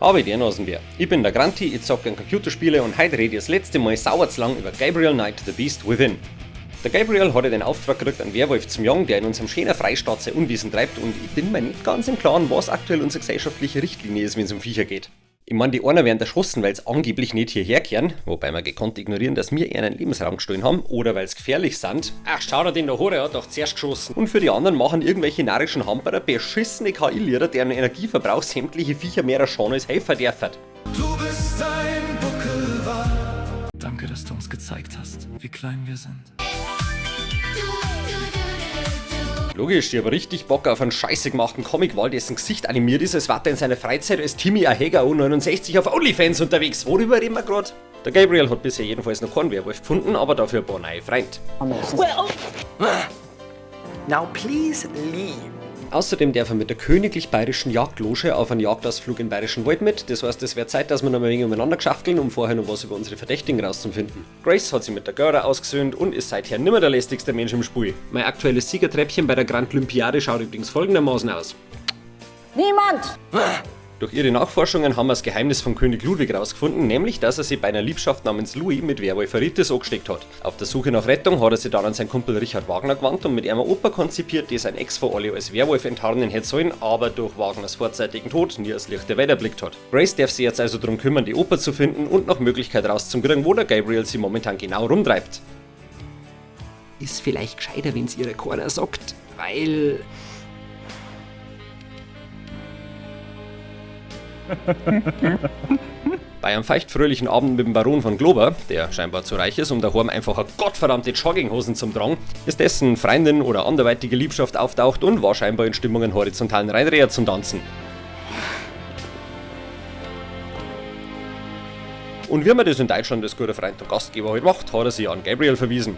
Habe die Nasenbär. Ich bin der Granti, ich zock gern Computerspiele und heute rede ich das letzte Mal sauer zu lang über Gabriel Knight: The Beast Within. Der Gabriel hat ja den Auftrag gekriegt, einen Werwolf zum jagen, der in unserem schönen Freistaat sein Unwesen treibt, und ich bin mir nicht ganz im Klaren, was aktuell unsere gesellschaftliche Richtlinie ist, wenn es um Viecher geht. Ich mein, die einen werden erschossen, weil's angeblich nicht hierher kehren, wobei wir gekonnt ignorieren, dass wir ihnen einen Lebensraum gestohlen haben, oder weil's gefährlich sind. Ach, schau dir den da an, der hat doch zuerst geschossen. Und für die anderen machen irgendwelche narrischen Hamperer beschissene K I-Lieder, deren Energieverbrauch sämtliche Viecher mehr schauen als helfen dürfen. Du bist ein Buckelwal. Danke, dass du uns gezeigt hast, wie klein wir sind. Logisch, ich hab richtig Bock auf einen scheiße gemachten Comic-Wal, dessen Gesicht animiert ist, als war er in seiner Freizeit als Timmy Ahega U69 auf OnlyFans unterwegs. Worüber reden wir grad? Der Gabriel hat bisher jedenfalls noch keinen Werwolf gefunden, aber dafür ein paar neue Freunde. Well, now please leave. Außerdem darf er mit der Königlich Bayerischen Jagdloge auf einen Jagdausflug in Bayerischen Wald mit. Das heißt, es wird Zeit, dass wir noch mal ein wenig umeinander geschafteln, um vorher noch was über unsere Verdächtigen rauszufinden. Grace hat sich mit der Gerda ausgesöhnt und ist seither nimmer der lästigste Mensch im Spiel. Mein aktuelles Siegertreppchen bei der Grand Olympiade schaut übrigens folgendermaßen aus. Niemand! Durch ihre Nachforschungen haben wir das Geheimnis von König Ludwig rausgefunden, nämlich, dass er sich bei einer Liebschaft namens Louis mit Werwolferitis angesteckt hat. Auf der Suche nach Rettung hat er sich dann an seinen Kumpel Richard Wagner gewandt und mit ihm eine Oper konzipiert, die sein Ex vor alle als Werwolf enttarnen hätte sollen, aber durch Wagners vorzeitigen Tod nie das Licht der Welt erblickt hat. Grace darf sich jetzt also darum kümmern, die Oper zu finden und nach Möglichkeit rauszukriegen, wo der Gabriel sie momentan genau rumtreibt. Ist vielleicht gescheiter, wenn's ihre keiner sagt, weil... Bei einem feuchtfröhlichen Abend mit dem Baron von Glober, der scheinbar zu reich ist, um daheim einfach eine gottverdammte Jogginghosen zum tragen, ist dessen Freundin oder anderweitige Liebschaft auftaucht und war scheinbar in Stimmung, einen horizontalen Reindreher zum Tanzen. Und wie man das in Deutschland als guter Freund und Gastgeber halt macht, hat er sich an Gabriel verwiesen.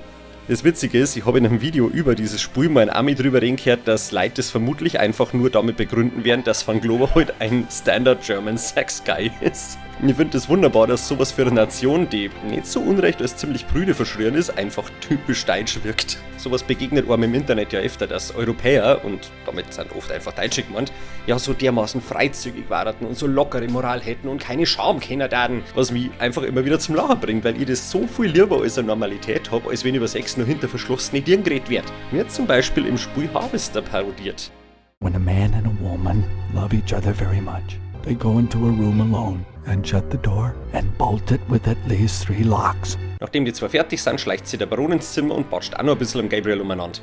Das Witzige ist, ich habe in einem Video über dieses Spiel mal einen Ami drüber reden gehört, dass Leute das vermutlich einfach nur damit begründen werden, dass Van Glober halt ein Standard German Sex Guy ist. Und ich find das wunderbar, dass sowas für eine Nation, die nicht so unrecht als ziemlich prüde verschrien ist, einfach typisch deutsch wirkt. Sowas begegnet einem im Internet ja öfter, dass Europäer, und damit sind oft einfach Deutsche gemeint, ja so dermaßen freizügig waren und so lockere Moral hätten und keine Scham kennen daten, was mich einfach immer wieder zum Lachen bringt, weil ich das so viel lieber als eine Normalität hab, als wenn über Sex nur hinter verschlossenen Türen geredet wird. Wird zum Beispiel im Spiel Harvester parodiert. When a man and a woman love each other very much, they go into a room alone and shut the door and bolt it with at least 3 locks. Nachdem die zwei fertig sind, schleicht sich der Baron ins Zimmer und batscht auch noch ein bisschen am Gabriel umeinander.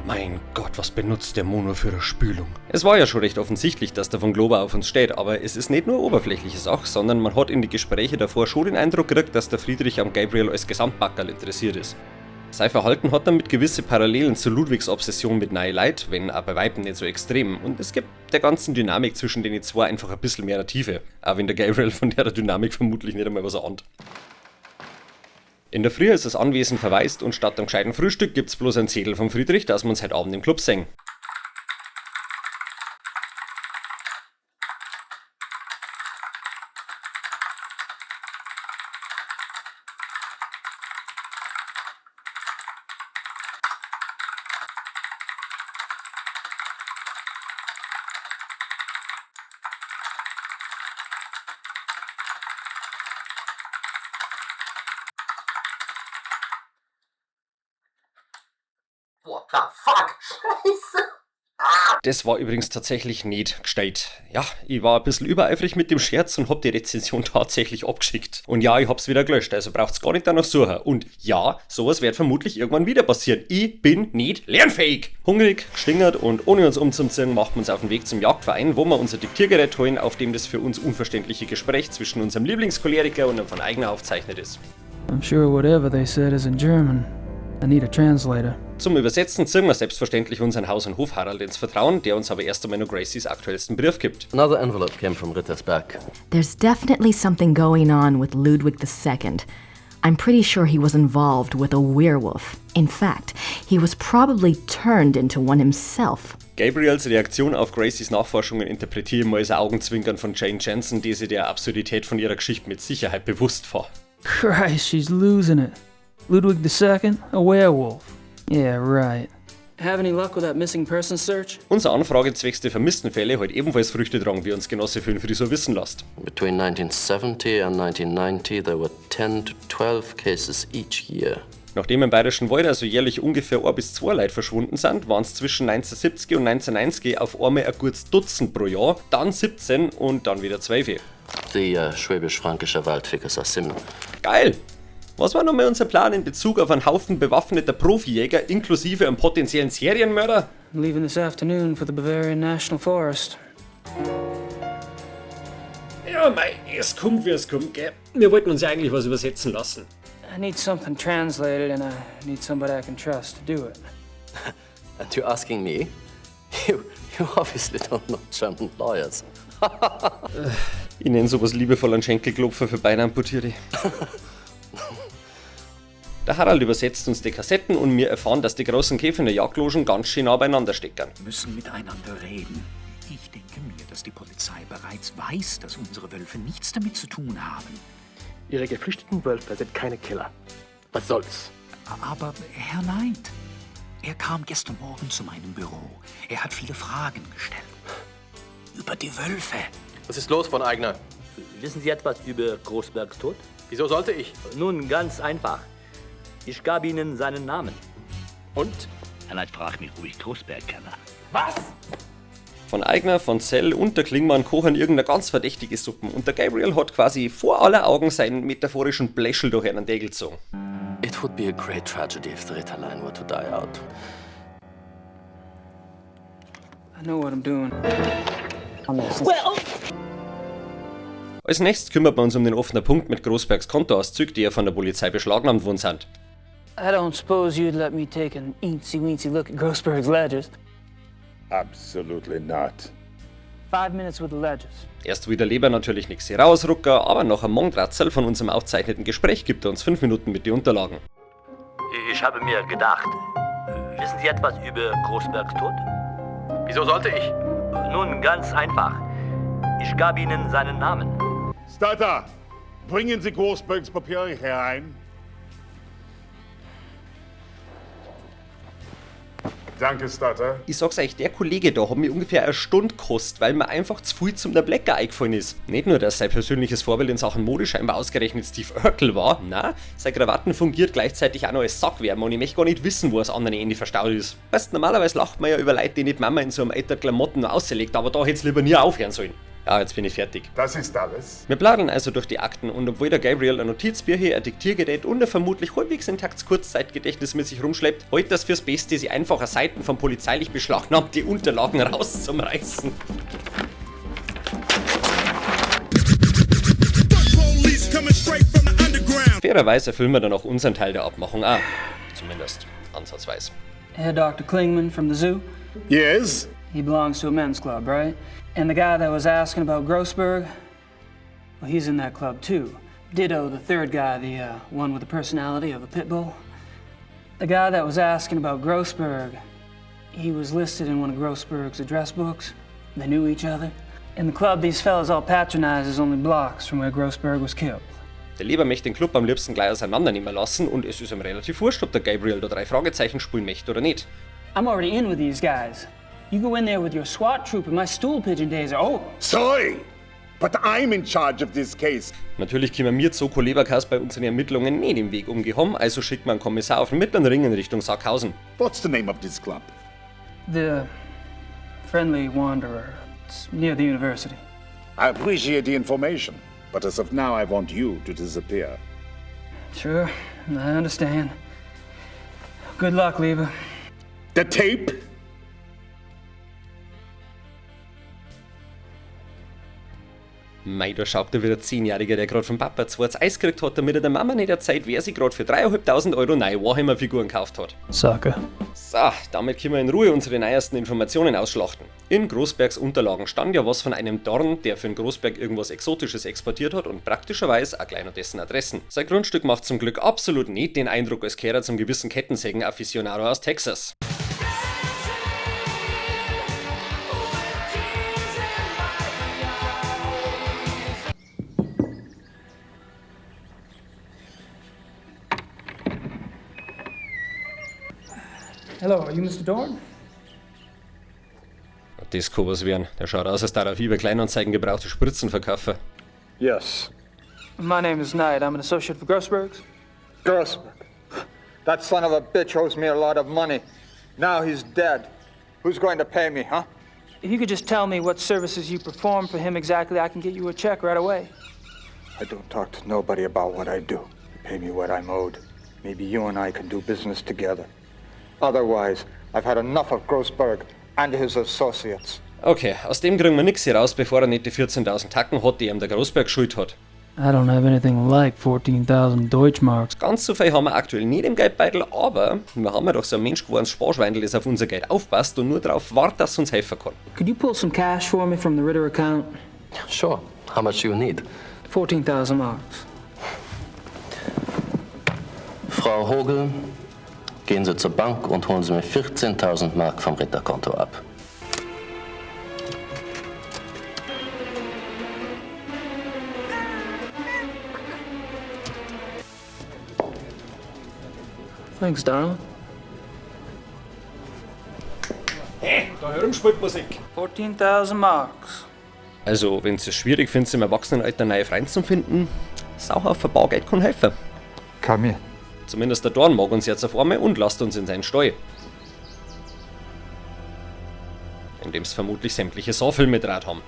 Mein Gott, was benutzt der Mono für eine Spülung? Es war ja schon recht offensichtlich, dass der von Glober auf uns steht, aber es ist nicht nur oberflächliche Sache, sondern man hat in die Gespräche davor schon den Eindruck gekriegt, dass der Friedrich am Gabriel als Gesamtbackerl interessiert ist. Sein Verhalten hat damit gewisse Parallelen zu Ludwigs Obsession mit neuen Leid, wenn auch bei Weitem nicht so extrem, und es gibt der ganzen Dynamik zwischen den zwei einfach ein bisschen mehr Tiefe, auch wenn der Gabriel von der Dynamik vermutlich nicht einmal was ahnt. In der Früh ist das Anwesen verwaist und statt am gescheiten Frühstück gibt's bloß einen Zettel vom Friedrich, dass wir uns heute Abend im Club sehen. What the fuck? Scheiße! Das war übrigens tatsächlich nicht gestellt. Ja, ich war ein bisschen übereifrig mit dem Scherz und hab die Rezension tatsächlich abgeschickt. Und ja, ich hab's wieder gelöscht, also braucht's gar nicht danach suchen. Und ja, sowas wird vermutlich irgendwann wieder passieren. Ich bin nicht lernfähig. Hungrig, gestingert und ohne uns umzuziehen, machen wir uns auf den Weg zum Jagdverein, wo wir unser Diktiergerät holen, auf dem das für uns unverständliche Gespräch zwischen unserem Lieblingscholeriker und dem von Aigner aufzeichnet ist. I'm sure whatever they said is in German. I need a translator. Zum Übersetzen ziehen wir selbstverständlich unseren Haus- und Hof Harald ins Vertrauen, der uns aber erst einmal noch Gracies aktuellsten Brief gibt. Another envelope came from Rittersberg. There's definitely something going on with Ludwig the II. I'm pretty sure he was involved with a werewolf. In fact, he was probably turned into one himself. Gabriels Reaktion auf Gracies Nachforschungen interpretiere ich mal als Augenzwinkern von Jane Jensen, die sich der Absurdität von ihrer Geschichte mit Sicherheit bewusst war. Christ, she's losing it. Ludwig the II, a werewolf. Yeah, right. Have any luck with that missing person search? Unsere Anfrage zwecks der Vermisstenfälle hat ebenfalls Früchte tragen, wie uns Genosse für den Frisur wissen lässt. Between 1970 and 1990, there were 10 to 12 cases each year. Nachdem im Bayerischen Wald also jährlich ungefähr 1 bis 2 Leute verschwunden sind, waren es zwischen 1970 und 1990 auf einmal ein gutes Dutzend pro Jahr, dann 17 und dann wieder 12. The Schwäbisch-Fränkische Waldfickers are similar. Geil! Was war nochmal unser Plan in Bezug auf einen Haufen bewaffneter Profijäger inklusive einem potenziellen Serienmörder? I'm leaving this afternoon for the Bavarian National Forest. Ja, mei, es kommt wie es kommt, gell? Wir wollten uns ja eigentlich was übersetzen lassen. I need something translated and I need somebody I can trust to do it. And you're asking me? You obviously don't know German lawyers. Ich nenne sowas liebevoll einen Schenkelklopfer für Beinamputierte. Der Harald übersetzt uns die Kassetten und wir erfahren, dass die großen Käfer in der Jagdlogen ganz schön nah beieinander stecken. Müssen miteinander reden. Ich denke mir, dass die Polizei bereits weiß, dass unsere Wölfe nichts damit zu tun haben. Ihre geflüchteten Wölfe sind keine Killer. Was soll's? Aber Herr Knight, er kam gestern Morgen zu meinem Büro. Er hat viele Fragen gestellt. Über die Wölfe. Was ist los, von Eigner? Wissen Sie etwas über Großbergs Tod? Wieso sollte ich? Nun, ganz einfach. Ich gab Ihnen seinen Namen. Und? Herr Knight fragt mich, ob ich Großberg kenne. Was? Von Eigner, von Zell und der Klingmann kochen irgendeine ganz verdächtige Suppen und der Gabriel hat quasi vor aller Augen seinen metaphorischen Bläschel durch einen Degel gezogen. It would be a great tragedy if the Ritter line were to die out. I know what I'm doing. Well, Als nächstes kümmert man uns um den offenen Punkt mit Großbergs Kontoauszügen, die ja von der Polizei beschlagnahmt worden sind. I don't suppose you'd let me take an eensy weensy look at Grossberg's ledgers. Absolutely not. 5 minutes with the ledgers. Erst will der Leber natürlich nichts herausrucken, aber nach einem Mondratzel von unserem aufzeichneten Gespräch gibt er uns 5 Minuten mit den Unterlagen. Ich habe mir gedacht, wissen Sie etwas über Großbergs Tod? Wieso sollte ich? Nun, ganz einfach. Ich gab Ihnen seinen Namen. Starter, bringen Sie Großbergs Papiere herein. Danke, Starter. Ich sag's euch, der Kollege da hat mir ungefähr eine Stunde gekostet, weil mir einfach zu viel zum der Blecker eingefallen ist. Nicht nur, dass sein persönliches Vorbild in Sachen Mode scheinbar ausgerechnet Steve Urkel war, na, sein Krawatten fungiert gleichzeitig auch noch als Sackwärmer und ich möchte gar nicht wissen, wo das andere Ende verstaut ist. Weißt, normalerweise lacht man ja über Leute, die nicht Mama in so einem alter Klamotten noch auslegt, aber da hätt's lieber nie aufhören sollen. Ja, jetzt bin ich fertig. Das ist alles. Wir plaudern also durch die Akten und obwohl der Gabriel ein Notizbücher, ein Diktiergerät und ein vermutlich halbwegs intaktes Kurzzeitgedächtnis mit sich rumschleppt, hält das fürs Beste, sich einfacher Seiten von polizeilich beschlagnahmte Unterlagen rauszureißen. Fairerweise erfüllen wir dann auch unseren Teil der Abmachung auch. Zumindest ansatzweise. Herr Dr. Klingman from the zoo? Yes? He belongs to a men's club, right? And the guy that was asking about Grossberg, well, he's in that club too. Ditto the third guy, the one with the personality of a pit bull. The guy that was asking about Grossberg, he was listed in one of Grossberg's address books. They knew each other. And the club these fellas all patronize is only blocks from where Grossberg was killed. Der Leber möchte den Club am liebsten gleich auseinandernehmen lassen und es ist ihm relativ wurscht, ob der Gabriel da 3 Fragezeichen spielen möchte oder nicht. I'm already in with these guys. You go in there with your SWAT troop and my stool pigeon days are over. Sorry, but I'm in charge of this case. Natürlich kommen mir Soko Leberkas bei unseren Ermittlungen nicht im Weg umgekommen, also schickt man einen Kommissar auf den mittleren Ring in Richtung Sackhausen. What's the name of this club? The Friendly Wanderer. It's near the university. I appreciate the information, but as of now I want you to disappear. Sure, I understand. Good luck, Lieber. The tape? Mei, da schaut da wieder 10-Jähriger, der grad vom Papa zweites Eis gekriegt hat, damit er der Mama nicht erzählt, wer sich grad für 3.500 Euro neue Warhammer-Figuren gekauft hat. Sucker. So, damit können wir in Ruhe unsere neuesten Informationen ausschlachten. In Großbergs Unterlagen stand ja was von einem Dorn, der für den Großberg irgendwas Exotisches exportiert hat und praktischerweise auch gleich noch dessen Adressen. Sein Grundstück macht zum Glück absolut nicht den Eindruck, als kehre er zum gewissen Kettensägen-Afficionado aus Texas. Hello, are you Mr. Dorn? Das kann was werden. Der schaut aus, als da auf eBay Kleinanzeigen gebrauchte Spritzen verkaufen. Yes. My name is Knight. I'm an associate for Grossberg's. Grossberg. That son of a bitch owes me a lot of money. Now he's dead. Who's going to pay me, huh? If you could just tell me what services you perform for him exactly, I can get you a check right away. I don't talk to nobody about what I do. You pay me what I'm owed. Maybe you and I can do business together. Otherwise, I've had enough of Grossberg and his associates. Okay, aus dem kriegen wir nix hier raus, bevor er nicht die 14.000 Tacken hat, die ihm der Großberg schuld hat. I don't have anything like 14,000 Deutschmarks. Ganz so viel haben wir aktuell nicht im Geldbeutel, aber wir haben ja doch so ein Mensch gewordenes Sparschweindel, das auf unser Geld aufpasst und nur darauf wartet, dass es uns helfen kann. Could you pull some cash for me from the Ritter account? Sure. How much do you need? 14,000 marks. Frau Hogel, gehen Sie zur Bank und holen Sie mir 14.000 Mark vom Ritterkonto ab. Thanks, darling. Hey, da herumspielt Musik. 14,000 marks. Also, wenn es schwierig findet, im Erwachsenenalter neue Freunde zu finden, Sauhaufen Bargeld kann helfen. Come in. Zumindest der Dorn mag uns jetzt auf einmal und lasst uns in seinen Stall. In dem es vermutlich sämtliche Saw-Filme draht haben.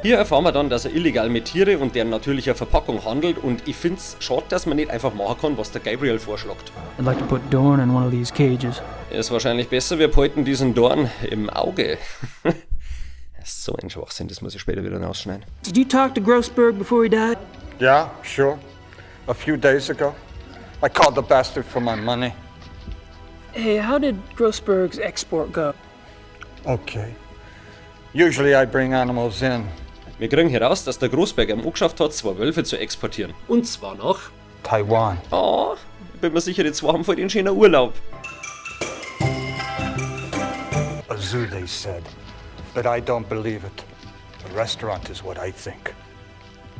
Hier erfahren wir dann, dass er illegal mit Tiere und deren natürlicher Verpackung handelt und ich find's schade, dass man nicht einfach machen kann, was der Gabriel vorschlägt. I'd like to put Dorn in one of these cages. Ist wahrscheinlich besser, wir behalten diesen Dorn im Auge. Das ist so ein Schwachsinn, das muss ich später wieder rausschneiden. Did you talk to Grossberg before he died? Yeah, sure. A few days ago, I called the bastard for my money. Hey, how did Grossberg's export go? Okay. Usually I bring animals in. Wir kriegen heraus, dass der Großberg am angeschafft hat, zwei Wölfe zu exportieren. Und zwar nach Taiwan. Oh, ich bin mir sicher, die zwei haben voll den schönen Urlaub. A zoo, they said. But I don't believe it. The restaurant is what I think.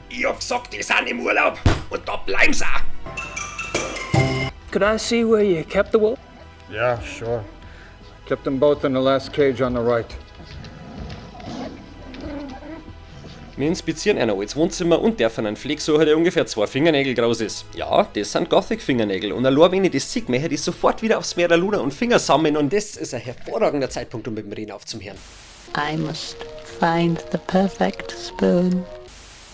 Ich hab gesagt, die sind im Urlaub und da bleiben sie auch. Could I see where you kept the wolf? Yeah, sure. Kept them both in the last cage on the right. Wir inspizieren ein altes Wohnzimmer und dürfen einen Fleck suchen, der ungefähr zwei Fingernägel groß ist. Ja, das sind Gothic-Fingernägel und allein wenn ich das sehe, möchte ich sofort wieder aufs Meer der Luna und Finger sammeln und das ist ein hervorragender Zeitpunkt, um mit dem Reden aufzuhören. I must find the perfect spoon.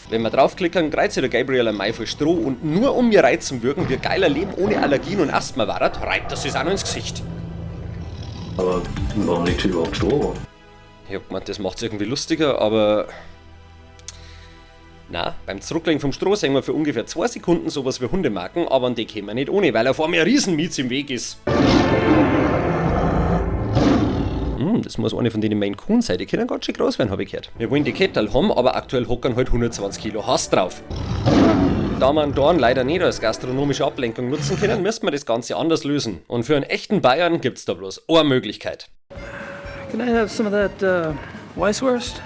Wenn wir draufklicken, kreuzt der Gabriel ein Mai voll Stroh und nur um mir reizen würgen, wir geiler Leben ohne Allergien und Asthma waret, reibt das sich auch noch ins Gesicht. Aber warum liegt hier überhaupt Stroh? Ich hab gemeint, das macht's irgendwie lustiger, aber. Na, beim Zurücklegen vom Stroh sehen wir für ungefähr 2 Sekunden sowas wie Hundemarken, aber an die kämen wir nicht ohne, weil er vor mir ein Riesenmietz im Weg ist. Das muss eine von denen Maine Coon sein, die können ganz schön groß werden, habe ich gehört. Wir wollen die Kettel haben, aber aktuell hockern halt 120 Kilo Hass drauf. Da wir einen Dorn leider nicht als gastronomische Ablenkung nutzen können, müssen wir das Ganze anders lösen. Und für einen echten Bayern gibt's da bloß eine Möglichkeit. Can I have some of that Weisswurst?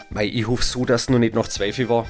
Mei, ich hoffe so, dass noch nicht noch Zweifel war.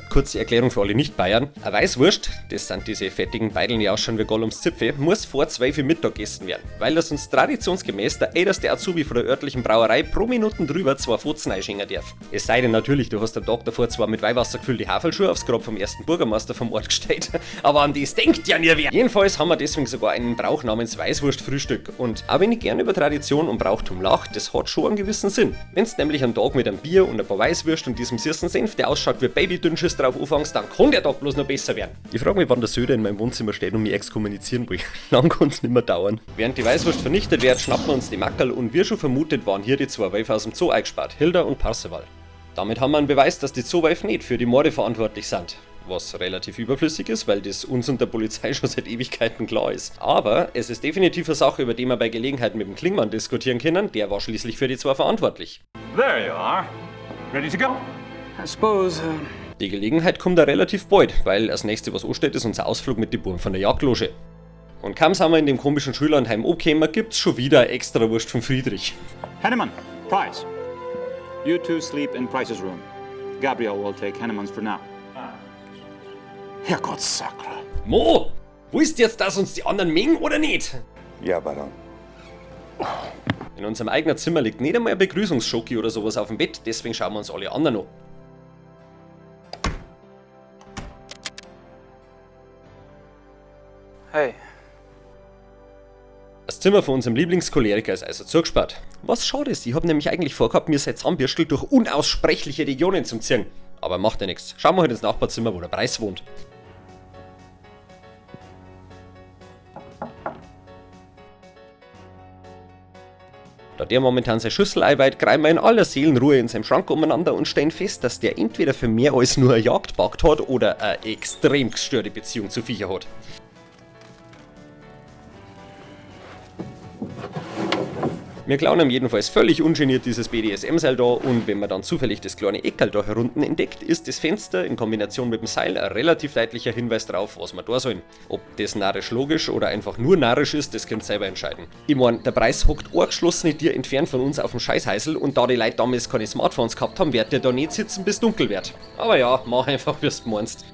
Kurze Erklärung für alle Nicht-Bayern. Eine Weißwurst, das sind diese fettigen Beideln, die ausschauen wie Gollums Zipfel, muss vor 12 Uhr Mittag gegessen werden, weil das sonst traditionsgemäß der älteste Azubi von der örtlichen Brauerei pro Minuten drüber zwei Fotzen einschenken darf. Es sei denn natürlich, du hast am Tag davor zwar mit Weihwasser gefüllte Haferlschuhe aufs Grab vom ersten Bürgermeister vom Ort gestellt, aber an das denkt ja nie wer. Jedenfalls haben wir deswegen sogar einen Brauch namens Weißwurstfrühstück. Und auch wenn ich gern über Tradition und Brauchtum lache, das hat schon einen gewissen Sinn. Wenn's nämlich am Tag mit einem Bier und ein paar Weißwürst und diesem süßen Senf, der ausschaut wie Baby Dünnschiss drauf anfängst, dann kann der Tag bloß noch besser werden. Ich frage mich, wann der Söder in meinem Wohnzimmer steht und mich exkommunizieren will. Lang kann's nicht mehr dauern. Während die Weißwurst vernichtet wird, schnappen wir uns die Mackerl und wie schon vermutet, waren hier die zwei Wölfe aus dem Zoo eingespart, Hilda und Parseval. Damit haben wir einen Beweis, dass die Zoowölfe nicht für die Morde verantwortlich sind. Was relativ überflüssig ist, weil das uns und der Polizei schon seit Ewigkeiten klar ist. Aber es ist definitiv eine Sache, über die wir bei Gelegenheit mit dem Klingmann diskutieren können, der war schließlich für die zwei verantwortlich. There you are. Ready to go? I suppose. Die Gelegenheit kommt da relativ bald, weil als nächste, was ansteht, ist unser Ausflug mit den Buben von der Jagdloge. Und kaum sind wir in dem komischen Schullandheim angekommen, gibt's schon wieder eine Extrawurst von Friedrich. Henneman, Price. You two sleep in Price's room. Gabriel will take Hennemann's for now. Herrgott, Sakra. Mo! Willst jetzt, dass uns die anderen mengen oder nicht? Ja, Baron. In unserem eigenen Zimmer liegt nicht einmal ein Begrüßungsschoki oder sowas auf dem Bett, deswegen schauen wir uns alle anderen an. Hey. Das Zimmer von unserem Lieblingscholeriker ist also zugespart. Was schade ist, ich hab nämlich eigentlich vorgehabt, mir sein Zahnbürstel durch unaussprechliche Regionen zu ziehen. Aber macht ja nichts. Schauen wir halt ins Nachbarzimmer, wo der Preis wohnt. Da der momentan seine Schüssel einweiht, greifen wir in aller Seelenruhe in seinem Schrank umeinander und stellen fest, dass der entweder für mehr als nur eine Jagd packt hat oder eine extrem gestörte Beziehung zu Viecher hat. Wir klauen ihm jedenfalls völlig ungeniert dieses BDSM-Seil da und wenn man dann zufällig das kleine Eckerl da herunten entdeckt, ist das Fenster in Kombination mit dem Seil ein relativ deutlicher Hinweis drauf, was wir da sollen. Ob das narrisch logisch oder einfach nur narrisch ist, das könnt ihr selber entscheiden. Ich mein, der Preis hockt angeschlossene Tier entfernt von uns auf dem Scheißhäusl und da die Leute damals keine Smartphones gehabt haben, wird der da nicht sitzen, bis dunkel wird. Aber ja, mach einfach, wie du meinst.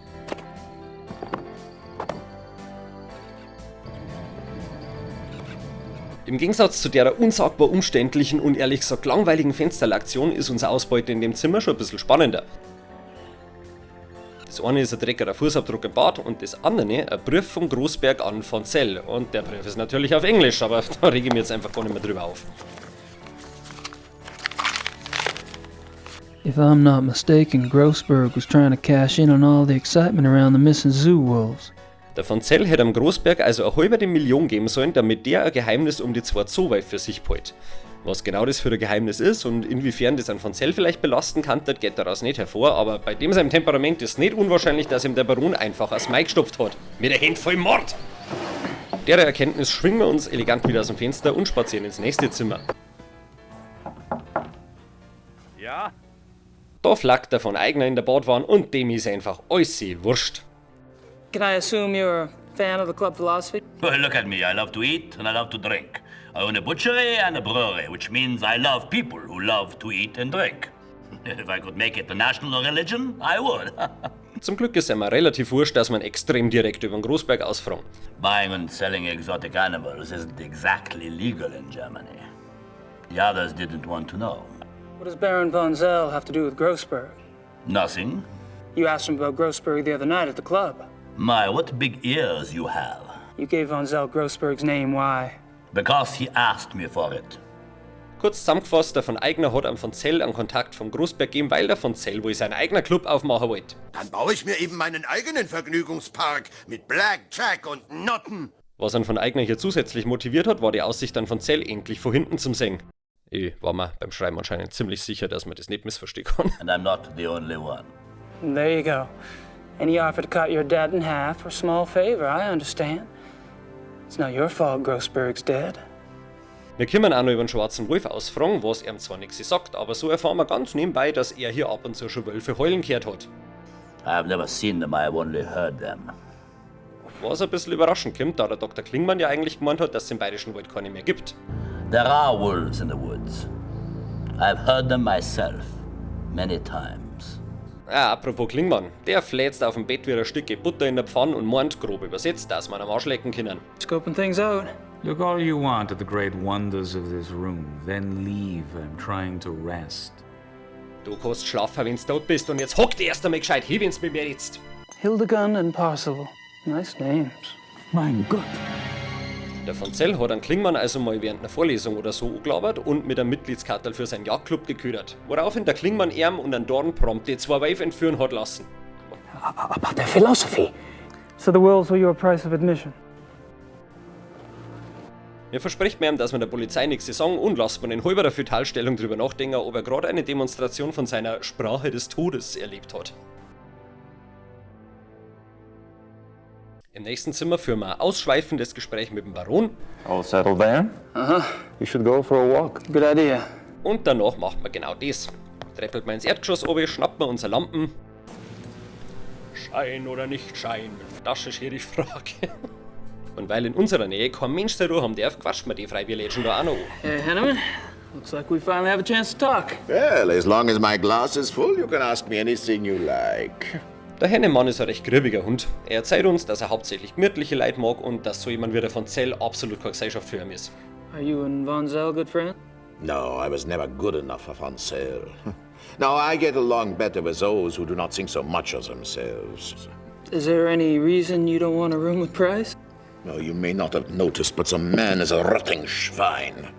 Im Gegensatz zu der unsagbar umständlichen und ehrlich gesagt langweiligen Fensterlaktion ist unsere Ausbeute in dem Zimmer schon ein bisschen spannender. Das eine ist ein dreckiger Fußabdruck im Bad und das andere ein Brief vom Großberg an von Zell. Und der Brief ist natürlich auf Englisch, aber da rege ich mich jetzt einfach gar nicht mehr drüber auf. If I'm not mistaken, Grossberg was trying to cash in on all the excitement around the missing zoo wolves. Der von Zell hätte am Großberg also eine halbe Million geben sollen, damit der ein Geheimnis um die zwei Zooweife für sich behält. Was genau das für ein Geheimnis ist und inwiefern das an von Zell vielleicht belasten kann, das geht daraus nicht hervor, aber bei dem seinem Temperament ist nicht unwahrscheinlich, dass ihm der Baron einfach als Mai gestopft hat. Mit der Hand voll Mord! Der Erkenntnis schwingen wir uns elegant wieder aus dem Fenster und spazieren ins nächste Zimmer. Ja? Da flackt der von Eigner in der Badwanne und dem ist einfach alles wurscht. Can I assume you're a fan of the club philosophy? Well, look at me. I love to eat and I love to drink. I own a butchery and a brewery, which means I love people who love to eat and drink. If I could make it the national religion, I would. Zum Glück ist einmal relativ wurscht, dass man extrem direkt über den Großberg ausfragen. Buying and selling exotic animals isn't exactly legal in Germany. The others didn't want to know. What does Baron von Zell have to do with Grossberg? Nothing. You asked him about Grossberg the other night at the club. My, what big ears you have. You gave von Zell Grossberg's name, why? Because he asked me for it. Kurz zusammengefasst, der von Eigner hat am von Zell einen Kontakt vom Großberg gegeben, weil der von Zell wohl seinen eigenen Club aufmachen wollte. Dann baue ich mir eben meinen eigenen Vergnügungspark mit Blackjack und Notten. Was ihn von Eigner hier zusätzlich motiviert hat, war die Aussicht dann von Zell endlich von hinten zum Singen. Ich war mir beim Schreiben anscheinend ziemlich sicher, dass man das nicht missverstehen kann. And I'm not the only one. There you go. And he offered to cut your debt in half for a small favor, I understand. It's not your fault Grossberg's dead. Wir können auch noch über den schwarzen Wolf ausfragen, was ihm zwar nichts sagt, aber so erfahren wir ganz nebenbei, dass er hier ab und zu schon Wölfe heulen gehört hat. I have never seen them, I have only heard them. Was ein bisschen überraschend kommt, da der Dr. Klingmann ja eigentlich gemeint hat, dass es im Bayerischen Wald keine mehr gibt. There are wolves in the woods. I've heard them myself, many times. Ah, apropos Klingmann, der fläzt auf dem Bett wie ein Stück Butter in der Pfanne und meint, grob übersetzt, dass man am Arsch lecken können. Scoping things out. Look all you want at the great wonders of this room, then leave. I'm trying to rest. Du kannst schlafen, wenn's tot bist, und jetzt hock dich erst einmal gescheit hin, wenn's mit mir redst. Hildegund and Parzival. Nice names. Mein Gott. Der von Zell hat einen Klingmann also mal während einer Vorlesung oder so angelabert und mit einem Mitgliedskartel für seinen Jagdclub geködert. Woraufhin der Klingmann ihm und einen Dorn prompt die zwei Wölfe entführen hat lassen. About their philosophy. So the wolves were your price of admission. Mir verspricht mir ihm, dass man der Polizei nichts sagen und lasst man in halber Fötalstellung drüber nachdenken, ob er gerade eine Demonstration von seiner Sprache des Todes erlebt hat. Im nächsten Zimmer führen wir ein ausschweifendes Gespräch mit dem Baron. All settled then? Aha. You should go for a walk. Good idea. Und danach macht man genau das. Treppelt man ins Erdgeschoss oben, schnappt man unsere Lampen. Schein oder nicht Schein? Das ist hier die Frage. Und weil in unserer Nähe kein Mensch seine Ruhe haben darf, quatscht man die Freibier-Lädchen da auch noch an. Hey, Henneman, Looks like we finally have a chance to talk. Well, as long as my glass is full, you can ask me anything you like. Der Hennemann ist ein recht grübiger Hund. Er erzählt uns, dass er hauptsächlich gemütliche Leute mag und dass so jemand wie der von Zell absolut keine Gesellschaft für ihn ist. Are you and Von Zell good friends? No, I was never good enough for Von Zell. No, I get along better with those who do not think so much of themselves. Is there any reason you don't want a room with Price? No, you may not have noticed, but the man is a rotting Schwein.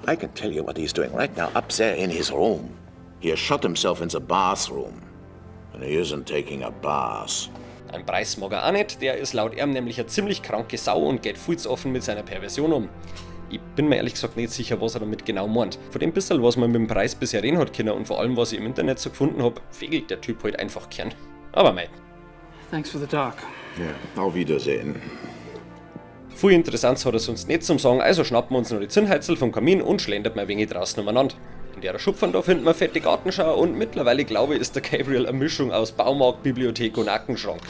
I can tell you what he's doing right now up there in his room. He has shut himself in the bathroom. And he isn't taking a bath. Ein Preis mag er auch nicht, der ist laut ihm nämlich eine ziemlich kranke Sau und geht viel zu offen mit seiner Perversion um. Ich bin mir ehrlich gesagt nicht sicher, was er damit genau meint. Von dem bisschen, was man mit dem Preis bisher reden hat können und vor allem, was ich im Internet so gefunden hab, fegelt der Typ halt einfach gern. Aber mei. Thanks for the talk. Ja, auf Wiedersehen. Viel Interessantes hat er sonst nicht zum Sagen, also schnappen wir uns noch die Zinnheizel vom Kamin und schlendert mal ein wenig draußen umeinander. In der Schupfern da finden wir fette Gartenschau und mittlerweile glaube ich, ist der Gabriel eine Mischung aus Baumarkt, Bibliothek und Aktenschrank.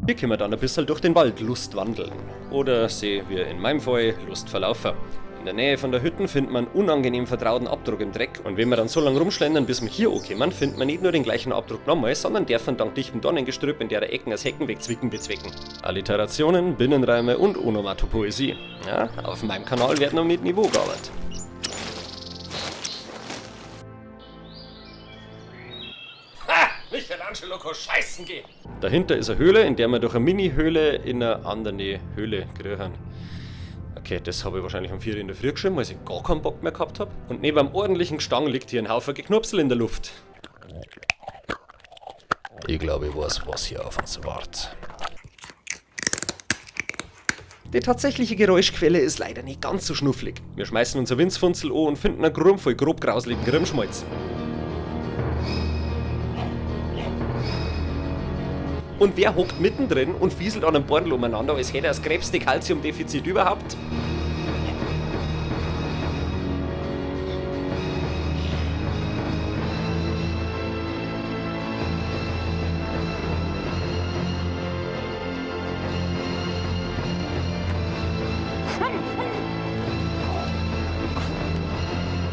Hier können wir dann ein bisschen durch den Wald Lust wandeln. Oder seh, wie in meinem Fall, Lust verlaufen. In der Nähe von der Hütten findet man unangenehm vertrauten Abdruck im Dreck und wenn wir dann so lange rumschlendern, bis wir hier ankommen, findet man nicht nur den gleichen Abdruck nochmal, sondern dürfen dank dichtem Dornengestrüpp in der Ecken als Hecken wegzwicken bezwecken. Alliterationen, Binnenreime und Onomatopoesie. Ja, auf meinem Kanal wird noch mit Niveau gearbeitet. Ha! Michelangelo kann scheißen gehen! Dahinter ist eine Höhle, in der wir durch eine Mini-Höhle in eine andere Höhle kriechen. Okay, das habe ich wahrscheinlich um 4 in der Früh geschrieben, weil ich gar keinen Bock mehr gehabt habe. Und neben einem ordentlichen Gestank liegt hier ein Haufen Geknupsel in der Luft. Ich glaube, ich weiß, was hier auf uns wartet. Die tatsächliche Geräuschquelle ist leider nicht ganz so schnufflig. Wir schmeißen unser Winzfunzel an und finden einen Grumm voll grob grauseligen Grimmschmalz. Und wer hockt mittendrin und fieselt an einem Bordel umeinander, als hätte er das gräbste Kalziumdefizit überhaupt?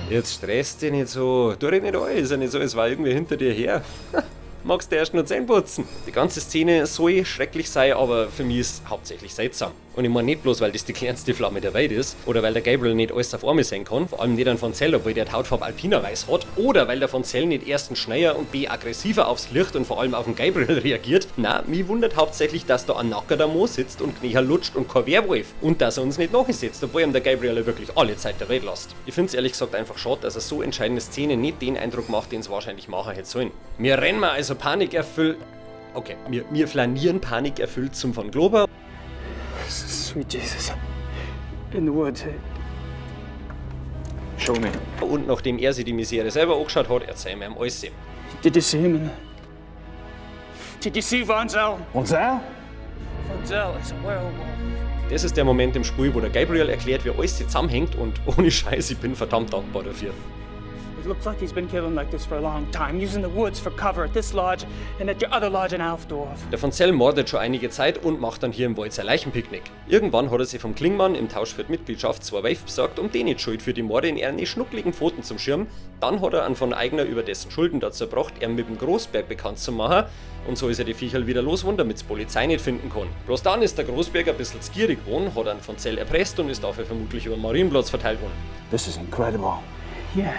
Jetzt stresst dich nicht so. Tu dich nicht an, ist ja nicht so, es war irgendwie hinter dir her. Magst du erst nur Zähne putzen? Die ganze Szene soll schrecklich sein, aber für mich ist hauptsächlich seltsam. Und ich meine nicht bloß, weil das die kleinste Flamme der Welt ist, oder weil der Gabriel nicht alles auf einmal sein kann, vor allem nicht an von Zell, obwohl der die Hautfarbe Alpina weiß hat, oder weil der von Zell nicht erstens schneller und b aggressiver aufs Licht und vor allem auf den Gabriel reagiert. Na, mich wundert hauptsächlich, dass da ein nackerter Mo sitzt und Kniecher lutscht und kein Werwolf und dass er uns nicht nachsetzt, obwohl ihm der Gabriel ja wirklich alle Zeit der Welt lässt. Ich find's ehrlich gesagt einfach schade, dass er so entscheidende Szene nicht den Eindruck macht, den es wahrscheinlich machen hätte sollen. Wir rennen mal also panikerfüllt. Okay, wir flanieren panikerfüllt zum von Glober. Sweet Jesus. In the woods. Show me. Und nachdem er sich die Misere selber angeschaut hat, erzählen wir ihm alles. Did you see him in the... Did you see Von Zell? Von Zell? Von Zell is a werewolf. Das ist der Moment im Spiel, wo der Gabriel erklärt, wie alles zusammenhängt und ohne Scheiß, ich bin verdammt dankbar dafür. It looks like he's been killing like this for a long time, using the woods for cover at this lodge and at your other lodge in Alfdorf. Der von Zell mordet schon einige Zeit und macht dann hier im Wald sein Leichenpicknick. Irgendwann hat er sich vom Klingmann im Tausch für die Mitgliedschaft zwei Wave besorgt, um den nicht schuld für die Morde in ihren schnuckligen Pfoten zum Schirm. Dann hat er einen von Eigner über dessen Schulden dazu gebracht, er mit dem Großberg bekannt zu machen. Und so ist er die Viecherl wieder losgeworden, damit's Polizei nicht finden kann. Bloß dann ist der Großberg ein bisschen gierig geworden, hat einen von Zell erpresst und ist dafür vermutlich über den Marienplatz verteilt worden. This is incredible. Yeah.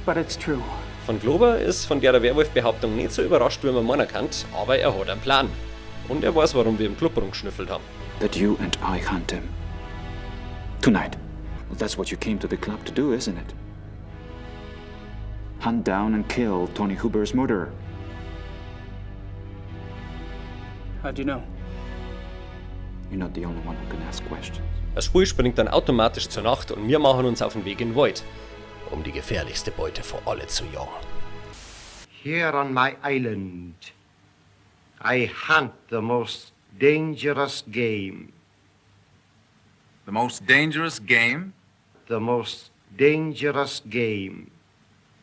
But it's true. Von Glober ist von der Werwolf-Behauptung nicht so überrascht, wie man meinen kann, aber er hat einen Plan. Und er weiß, warum wir im Club rumgeschnüffelt haben. That you and I hunt him. Tonight. Well, that's what you came to the club to do, isn't it? Hunt down and kill Tony Huber's murderer. How'd you know? You're not the only one who can ask questions. Das Spiel springt dann automatisch zur Nacht und wir machen uns auf den Weg in den Wald, um die gefährlichste Beute vor alle zu jagen. Here on my island, I hunt the most dangerous game. The most dangerous game? The most dangerous game.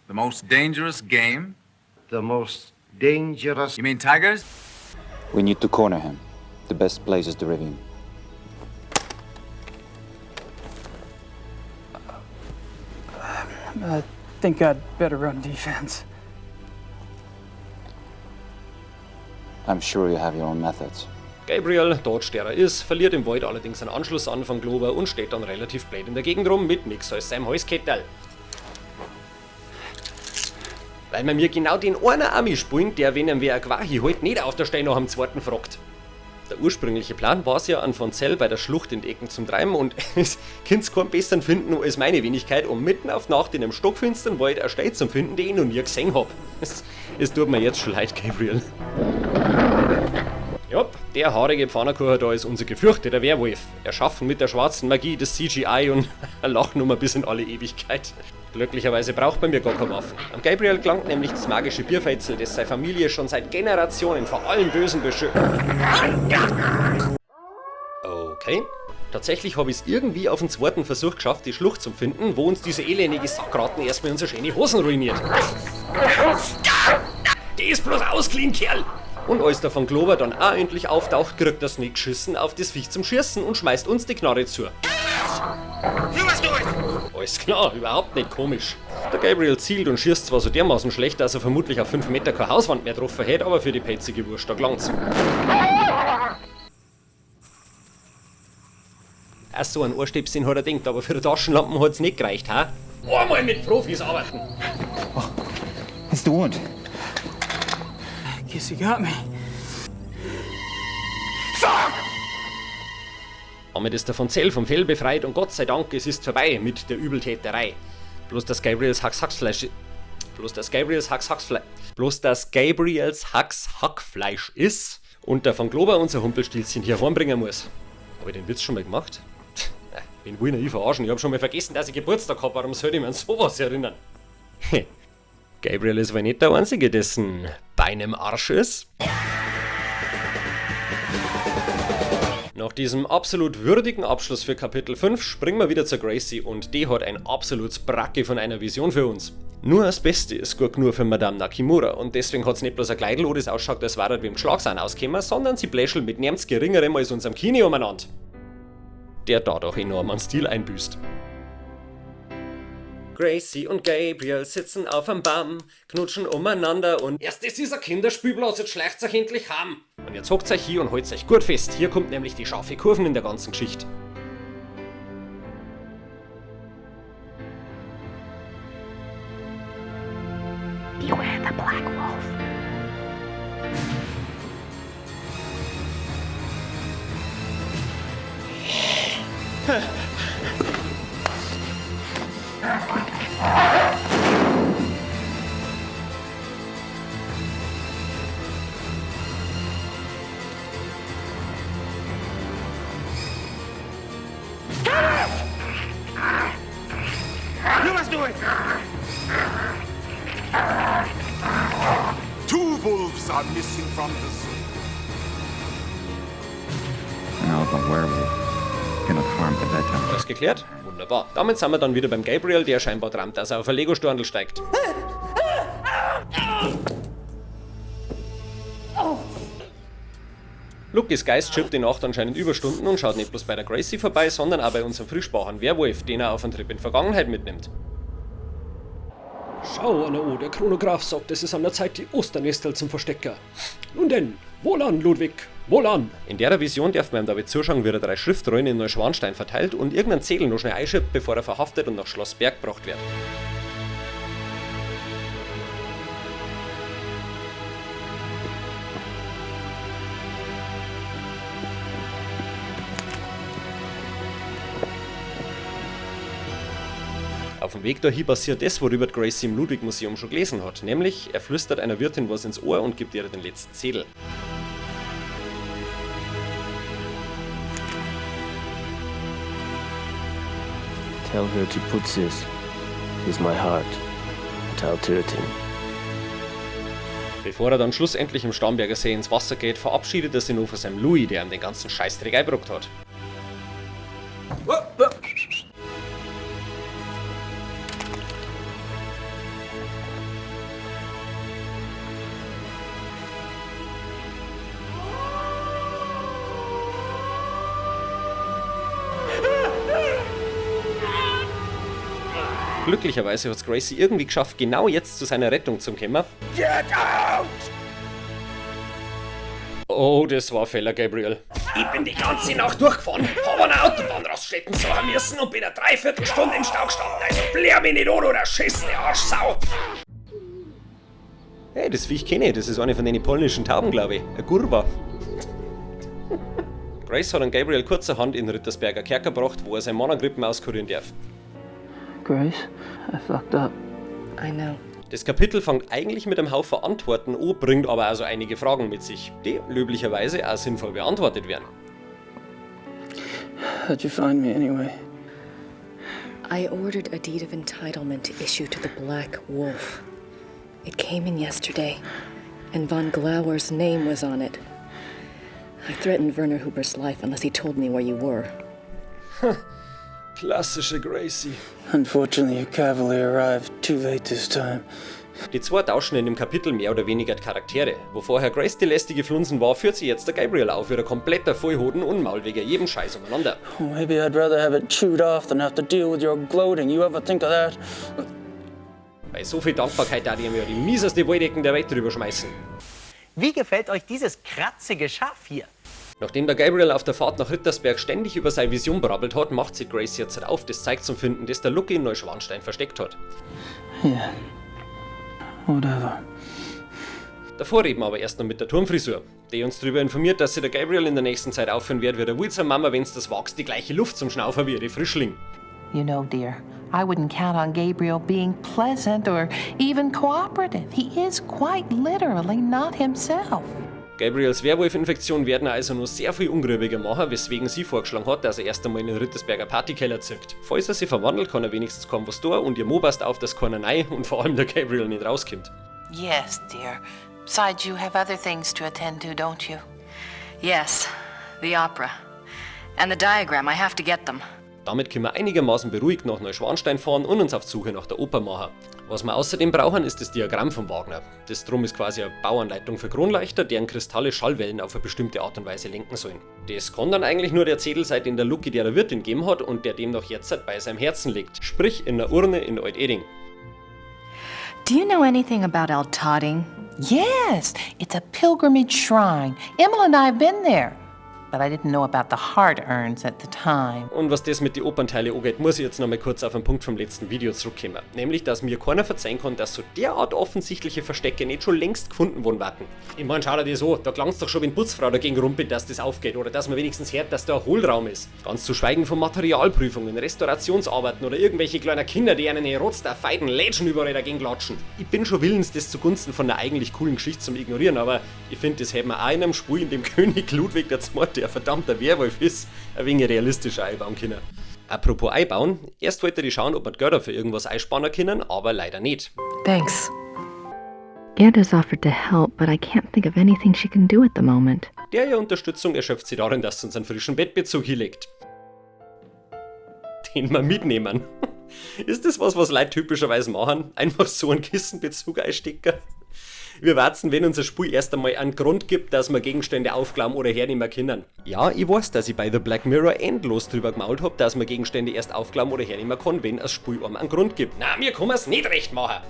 The most dangerous game? The most dangerous. You mean tigers? We need to corner him. The best place is the ravine. I think I'd better run defense. I'm sure you have your own methods. Gabriel, dodge der er ist, verliert im Wald allerdings einen Anschluss an von Glober und steht dann relativ blöd in der Gegend rum mit nix als seinem Halskettel. Weil man mir genau den einen Ami spielen, der, wenn ihm wer ein Quahi holt, nicht auf der Stelle nach dem zweiten fragt. Der ursprüngliche Plan war es ja, an von Zell bei der Schlucht in die Ecken zum Treiben und es könnt's keinen besseren finden als meine Wenigkeit, um mitten auf Nacht in einem stockfinsteren Wald eine Stelle zu finden, die ich noch nie gesehen hab. Es tut mir jetzt schon leid, Gabriel. Jopp, der haarige Pfannerkuchen da ist unser gefürchteter Werwolf. Erschaffen mit der schwarzen Magie des CGI und eine Lachnummer bis in alle Ewigkeit. Glücklicherweise braucht man mir gar keine Waffen. Am Gabriel gelangt nämlich das magische Bierfeitzel, das seine Familie schon seit Generationen vor allem Bösen beschützt. Okay. Tatsächlich habe ich es irgendwie auf den zweiten Versuch geschafft, die Schlucht zu finden, wo uns diese elendige Sackratten erstmal unsere schöne Hosen ruiniert. Die ist bloß ausgeliehen, Kerl! Und als der von Glober dann auch endlich auftaucht, kriegt das nicht geschissen auf das Viech zum Schießen und schmeißt uns die Knarre zu. Alles klar, überhaupt nicht komisch. Der Gabriel zielt und schießt zwar so dermaßen schlecht, dass er vermutlich auf 5 Meter keine Hauswand mehr getroffen hätte, aber für die pelzige Wurst da gelangt's. Ach so, ein Ohrstäbchen hat er denkt, aber für die Taschenlampen hat's nicht gereicht, ha? Einmal mit Profis arbeiten! Oh, it's the wound. Guess you got me. Fuck! Damit ist der von Zell vom Fell befreit und Gott sei Dank, es ist vorbei mit der Übeltäterei. Bloß dass Gabriels Hax-Hacksfleisch. Bloß dass Gabriels Hax-Hacksfleisch. Bloß dass Gabriels Hax-Hackfleisch ist und der von Glober unser Humpelstilzchen hier heimbringen muss. Hab ich den Witz schon mal gemacht? Wen will ich verarschen? Ich hab schon mal vergessen, dass ich Geburtstag hab. Warum sollte ich mich an sowas erinnern? Gabriel ist wohl nicht der Einzige, dessen Bein im Arsch ist. Nach diesem absolut würdigen Abschluss für Kapitel 5 springen wir wieder zur Gracie und die hat ein absolutes Bracke von einer Vision für uns. Nur das Beste ist gut nur für Madame Nakimura und deswegen hat's nicht bloß ein Kleidel, das ausschaut, als wäre wie im Schlagsahn ausgekommen, sondern sie bläschelt mit nichts Geringerem als unserem Kini umeinander. Der dadurch enorm an Stil einbüßt. Gracie und Gabriel sitzen auf einem Baum, knutschen umeinander und erst das ist ein Kinderspielplatz, jetzt schleicht's euch endlich heim. Und jetzt hockt euch hier und halt's euch gut fest, hier kommt nämlich die scharfe Kurven in der ganzen Geschichte. Beware the Black Wolf. You must do it! Two wolves are missing from the zoo. An alpha werewolf cannot harm the beta. Das geklärt? Wunderbar. Damit sind wir dann wieder beim Gabriel, der scheinbar träumt, dass er auf ein Lego-Storndl steigt. Lucas Geist schiebt die Nacht anscheinend Überstunden und schaut nicht bloß bei der Gracie vorbei, sondern auch bei unserem frischbachern Werwolf, den er auf einen Trip in Vergangenheit mitnimmt. Schau, Anna O, der Chronograph sagt, es ist an der Zeit, die Osternestel zum Verstecker. Nun denn, wohlan, Ludwig, wohlan! In der Vision darf man ihm dabei zuschauen, wie er 3 Schriftrollen in Neuschwanstein verteilt und irgendeinen Zettel noch schnell einschiebt, bevor er verhaftet und nach Schloss Berg gebracht wird. Auf dem Weg dahin passiert das, worüber Gracie im Ludwig-Museum schon gelesen hat, nämlich er flüstert einer Wirtin was ins Ohr und gibt ihr den letzten Zettel. Tell her to put this is my heart, Teil 13. Bevor er dann schlussendlich im Starnberger See ins Wasser geht, verabschiedet er sich noch von seinem Louis, der ihm den ganzen Scheißdreck eingebrockt hat. Glücklicherweise hat's Gracie irgendwie geschafft, genau jetzt zu seiner Rettung zu kommen. Get out! Oh, das war Feller, Gabriel. Ich bin die ganze Nacht durchgefahren, hab an der Autobahn rausstecken sollen müssen und bin eine Dreiviertelstunde im Stau gestanden. Also blär mich nicht an, du schissene Arschsau! Hey, das Viech kenne ich, das ist eine von den polnischen Tauben, glaube ich. Eine Gurwa. Grace hat an Gabriel kurzerhand in Rittersberger Kerker gebracht, wo er sein Manangrippen auskurieren darf. Grace, I fucked up. I know. Das Kapitel fängt eigentlich mit einem Haufen Antworten an, bringt aber also einige Fragen mit sich, die löblicherweise auch sinnvoll beantwortet werden. How'd you find me anyway? I ordered a deed of entitlement to issue to the Black Wolf. It came in yesterday, and von Glauer's name was on it. I threatened Werner Huber's life unless he told me where you were. Klassische Gracie. Unfortunately, your cavalier arrived too late this time. Die zwei tauschen in dem Kapitel mehr oder weniger die Charaktere. Wo vorher Grace die lästige Flunsen war, führt sie jetzt der Gabriel auf, wie der kompletter Vollhoden und mault wegen jedem Scheiß umeinander. Well, maybe I'd rather have it chewed off than have to deal with your gloating. You ever think of that? Bei so viel Dankbarkeit da die ihm ja die mieseste Wolldecken der Welt drüber schmeißen. Wie gefällt euch dieses kratzige Schaf hier? Nachdem der Gabriel auf der Fahrt nach Rittersberg ständig über seine Vision brabbelt hat, macht sich Grace jetzt auf, das Zeug zum Finden, das der Lucky in Neuschwanstein versteckt hat. Yeah. Whatever. Davor reden wir aber erst noch mit der Turmfrisur, die uns darüber informiert, dass sich der Gabriel in der nächsten Zeit aufführen wird, wie der Wilson Mama, wenn's das wagst, die gleiche Luft zum Schnaufen wie ihre Frischling. You know, dear, I wouldn't count on Gabriel being pleasant or even cooperative. He is quite literally not himself. Gabriels Werwolf-Infektion werden also nur sehr viel ungrübiger machen, weswegen sie vorgeschlagen hat, dass er erst einmal in den Rittersberger Partykeller zirkt. Falls er sich verwandelt, kann er wenigstens kaum was tun und ihr Mo passt auf, dass keiner rein und vor allem der Gabriel nicht rauskommt. Yes, dear. Besides, you have other things to attend to, don't you? Yes, the opera. And the diagram, I have to get them. Damit können wir einigermaßen beruhigt nach Neuschwanstein fahren und uns auf die Suche nach der Oper machen. Was wir außerdem brauchen, ist das Diagramm von Wagner. Das drum ist quasi eine Bauanleitung für Kronleuchter, deren Kristalle Schallwellen auf eine bestimmte Art und Weise lenken sollen. Das kann dann eigentlich nur der Zettel sein, den der Lucky der Wirtin gegeben hat und der demnach jetzt bei seinem Herzen liegt. Sprich in der Urne in Alt-Eding. Do you know anything about Altading? Yes, it's a pilgrimage shrine. Emil and I have been there. But I didn't know about the heart urns at the time. Und was das mit den Opernteile angeht, muss ich jetzt nochmal kurz auf einen Punkt vom letzten Video zurückkommen. Nämlich, dass mir keiner verzeihen kann, dass so derart offensichtliche Verstecke nicht schon längst gefunden worden warten. Ich mein, schau dir das an, da klang's doch schon, wenn Putzfrau dagegen rumpelt, dass das aufgeht oder dass man wenigstens hört, dass da ein Hohlraum ist. Ganz zu schweigen von Materialprüfungen, Restaurationsarbeiten oder irgendwelche kleinen Kinder, die einen Rotzter feiden Lätschen überall dagegen klatschen. Ich bin schon willens, das zugunsten von einer eigentlich coolen Geschichte zum Ignorieren, aber ich finde, das hätten wir auch in einem Spiel, in dem König Ludwig II., der verdammter Werwolf ist, ein wenig realistischer einbauen können. Apropos einbauen, erst wollte ich schauen, ob wir die Gelder für irgendwas einsparen können, aber leider nicht. Thanks. Gerda's offered to help, but I can't think of anything she can do at the moment. Der ihre Unterstützung erschöpft sich darin, dass sie uns einen frischen Bettbezug hinlegt. Den wir mitnehmen. Ist das was, was Leute typischerweise machen? Einfach so einen Kissenbezug einstecken? Wir warten, wenn unser Spiel erst einmal einen Grund gibt, dass wir Gegenstände aufklauen oder hernehmen können. Ja, ich weiß, dass ich bei The Black Mirror endlos drüber gemault hab, dass man Gegenstände erst aufklauen oder hernehmen kann, wenn das Spiel einem einen Grund gibt. Na, mir kann man's nicht recht machen.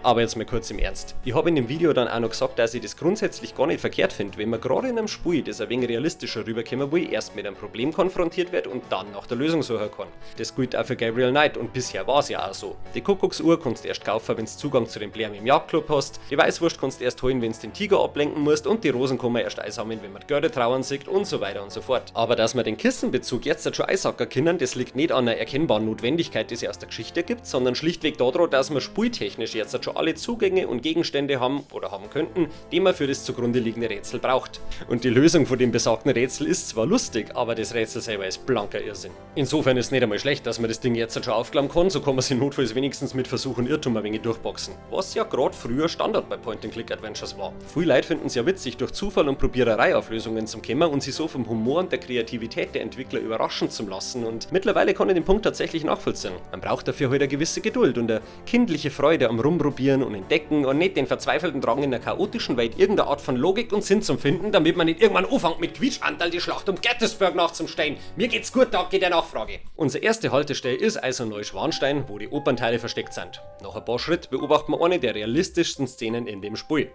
Aber jetzt mal kurz im Ernst. Ich habe in dem Video dann auch noch gesagt, dass ich das grundsätzlich gar nicht verkehrt finde, wenn man gerade in einem Spiel, das ein wenig realistischer rüberkommen will, erst mit einem Problem konfrontiert wird und dann nach der Lösung suchen kann. Das gilt auch für Gabriel Knight und bisher war es ja auch so. Die Kuckucksuhr kannst du erst kaufen, wenn du Zugang zu dem Blärm im Jagdclub hast, die Weißwurst kannst du erst holen, wenn du den Tiger ablenken musst und die Rosen kann man erst einsammeln, wenn man die Görde trauern sieht und so weiter und so fort. Aber dass man den Kissenbezug jetzt schon einsacken können, das liegt nicht an einer erkennbaren Notwendigkeit, die sich aus der Geschichte gibt, sondern schlichtweg daran, dass man spieltechnisch jetzt schon alle Zugänge und Gegenstände haben oder haben könnten, die man für das zugrunde liegende Rätsel braucht. Und die Lösung von dem besagten Rätsel ist zwar lustig, aber das Rätsel selber ist blanker Irrsinn. Insofern ist es nicht einmal schlecht, dass man das Ding jetzt schon aufklappen kann, so kann man sich notfalls wenigstens mit Versuch und Irrtum ein wenig durchboxen. Was ja gerade früher Standard bei Point-and-Click-Adventures war. Viele Leute finden es ja witzig, durch Zufall und Probiererei auf Lösungen zu kommen und sich so vom Humor und der Kreativität der Entwickler überraschen zu lassen, und mittlerweile kann ich den Punkt tatsächlich nachvollziehen. Man braucht dafür halt eine gewisse Geduld und eine kindliche Freude am Rumprobieren Ausprobieren und Entdecken und nicht den verzweifelten Drang in der chaotischen Welt irgendeine Art von Logik und Sinn zum Finden, damit man nicht irgendwann anfängt mit Quietschanteil die Schlacht um Gettysburg nachzustellen. Mir geht's gut, danke der Nachfrage. Unsere erste Haltestelle ist also Neuschwanstein, wo die Opernteile versteckt sind. Nach ein paar Schritt beobachten wir eine der realistischsten Szenen in dem Spiel.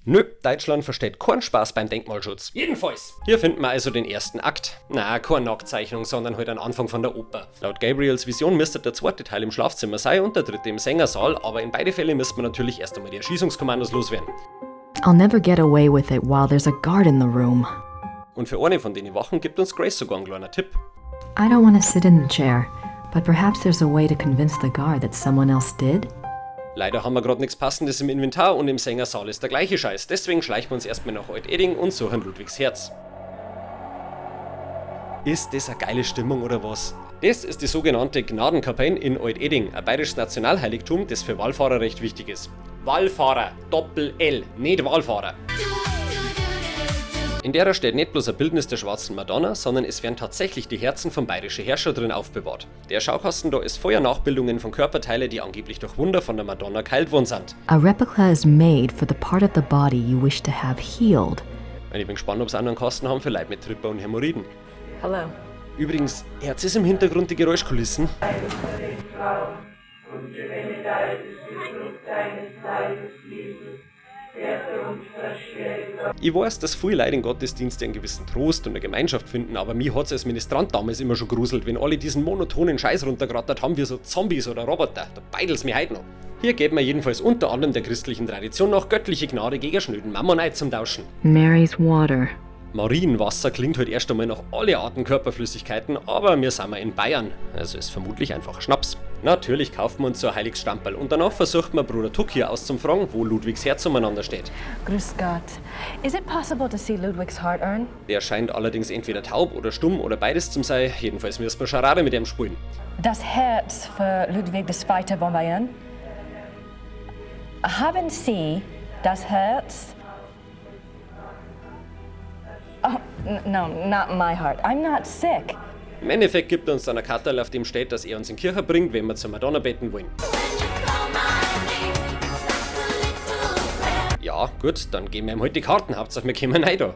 Nö, Deutschland versteht keinen Spaß beim Denkmalschutz. Jedenfalls, hier finden wir also den ersten Akt. Na, keine Nacktzeichnung, sondern halt einen Anfang von der Oper. Laut Gabriels Vision müsste der zweite Teil im Schlafzimmer sein und der dritte im Sängersaal, aber in beide Fälle müsste man natürlich erst einmal die Erschießungskommandos loswerden. I'll never get away with it while there's a guard in the room. Und für eine von den Wachen gibt uns Grace sogar einen kleinen Tipp. I don't want to sit in the chair, but perhaps there's a way to convince the guard that someone else did? Leider haben wir gerade nichts Passendes im Inventar und im Sängersaal ist der gleiche Scheiß. Deswegen schleichen wir uns erstmal nach Alt-Edding und suchen Ludwigs Herz. Ist das eine geile Stimmung oder was? Das ist die sogenannte Gnadenkapelle in Alt-Edding, ein bayerisches Nationalheiligtum, das für Wallfahrer recht wichtig ist. Wallfahrer, Doppel-L, nicht Wahlfahrer. In der steht nicht bloß ein Bildnis der schwarzen Madonna, sondern es werden tatsächlich die Herzen vom bayerischen Herrscher drin aufbewahrt. Der Schaukasten da ist voller Nachbildungen von Körperteile, die angeblich durch Wunder von der Madonna geheilt worden sind. A replica is made for the part of the body you wish to have healed. Und ich bin gespannt, ob sie auch noch einen Kasten haben für Leute mit Tripper und Hämorrhoiden. Hello. Übrigens, Herz ist im Hintergrund die Geräuschkulissen. Ich weiß, dass viele Leute in Gottesdienste einen gewissen Trost und eine Gemeinschaft finden, aber mich hat's als Ministrant damals immer schon gruselt, wenn alle diesen monotonen Scheiß runtergerattert haben wie so Zombies oder Roboter. Da beidelt's mir heute noch. Hier geben wir jedenfalls unter anderem der christlichen Tradition noch göttliche Gnade gegen schnöden Mammonei zum Tauschen. Mary's water. Marienwasser klingt halt erst einmal nach alle Arten Körperflüssigkeiten, aber wir sind ja in Bayern, also ist vermutlich einfach Schnaps. Natürlich kaufen wir uns so ein Heiligstamperl und danach versucht man Bruder Tuck hier auszufragen, wo Ludwigs Herz umeinander steht. Grüß Gott. Is it possible to see Ludwig's heart urn? Der scheint allerdings entweder taub oder stumm oder beides zum sein, jedenfalls müssen wir Scharade mit ihm spielen. Das Herz für Ludwig II. Von Bayern? Haben Sie das Herz? Oh, no, not my heart. I'm not sick. Im Endeffekt gibt er uns dann ein Kartel, auf dem steht, dass er uns in die Kirche bringt, wenn wir zur Madonna beten wollen. Ja, gut, dann geben wir ihm halt die Karten, Hauptsache wir kommen rein da.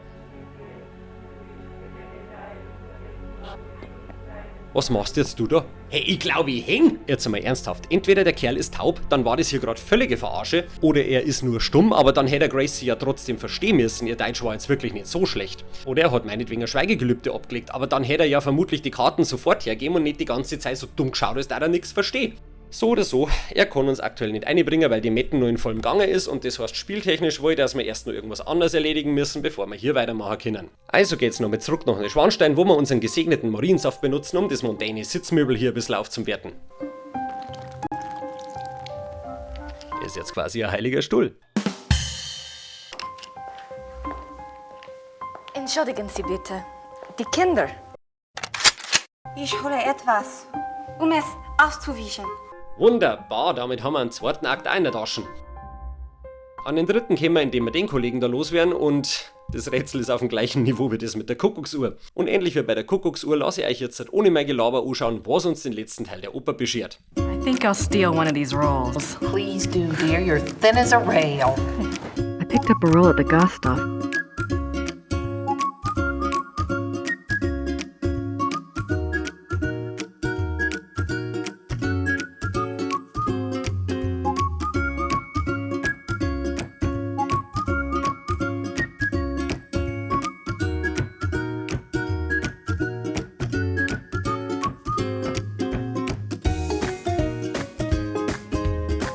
Was machst jetzt du da? Hey, ich glaube, ich häng! Jetzt einmal ernsthaft. Entweder der Kerl ist taub, dann war das hier gerade völlige Verarsche, oder er ist nur stumm, aber dann hätte er Gracie ja trotzdem verstehen müssen. Ihr Deutsch war jetzt wirklich nicht so schlecht. Oder er hat meinetwegen ein Schweigegelübde abgelegt, aber dann hätte er ja vermutlich die Karten sofort hergeben und nicht die ganze Zeit so dumm geschaut, als da er nichts versteht. So oder so, er kann uns aktuell nicht einbringen, weil die Metten nur in vollem Gange ist und das heißt spieltechnisch wohl, dass wir erst noch irgendwas anderes erledigen müssen, bevor wir hier weitermachen können. Also geht's nochmal zurück nach Neuschwanstein, wo wir unseren gesegneten Mariensaft benutzen, um das mondäne Sitzmöbel hier ein bisschen aufzuwerten. Ist jetzt quasi ein heiliger Stuhl. Entschuldigen Sie bitte. Die Kinder. Ich hole etwas, um es auszuwischen. Wunderbar, damit haben wir einen zweiten Akt auch in der Tasche. An den dritten kämen wir, indem wir den Kollegen da loswerden und das Rätsel ist auf dem gleichen Niveau wie das mit der Kuckucksuhr. Und ähnlich wie bei der Kuckucksuhr lasse ich euch jetzt ohne mein Gelaber anschauen, was uns den letzten Teil der Oper beschert. I think I'll steal one of these rolls. Please do, dear. You're thin as a rail. I picked up a roll at the Gasthof.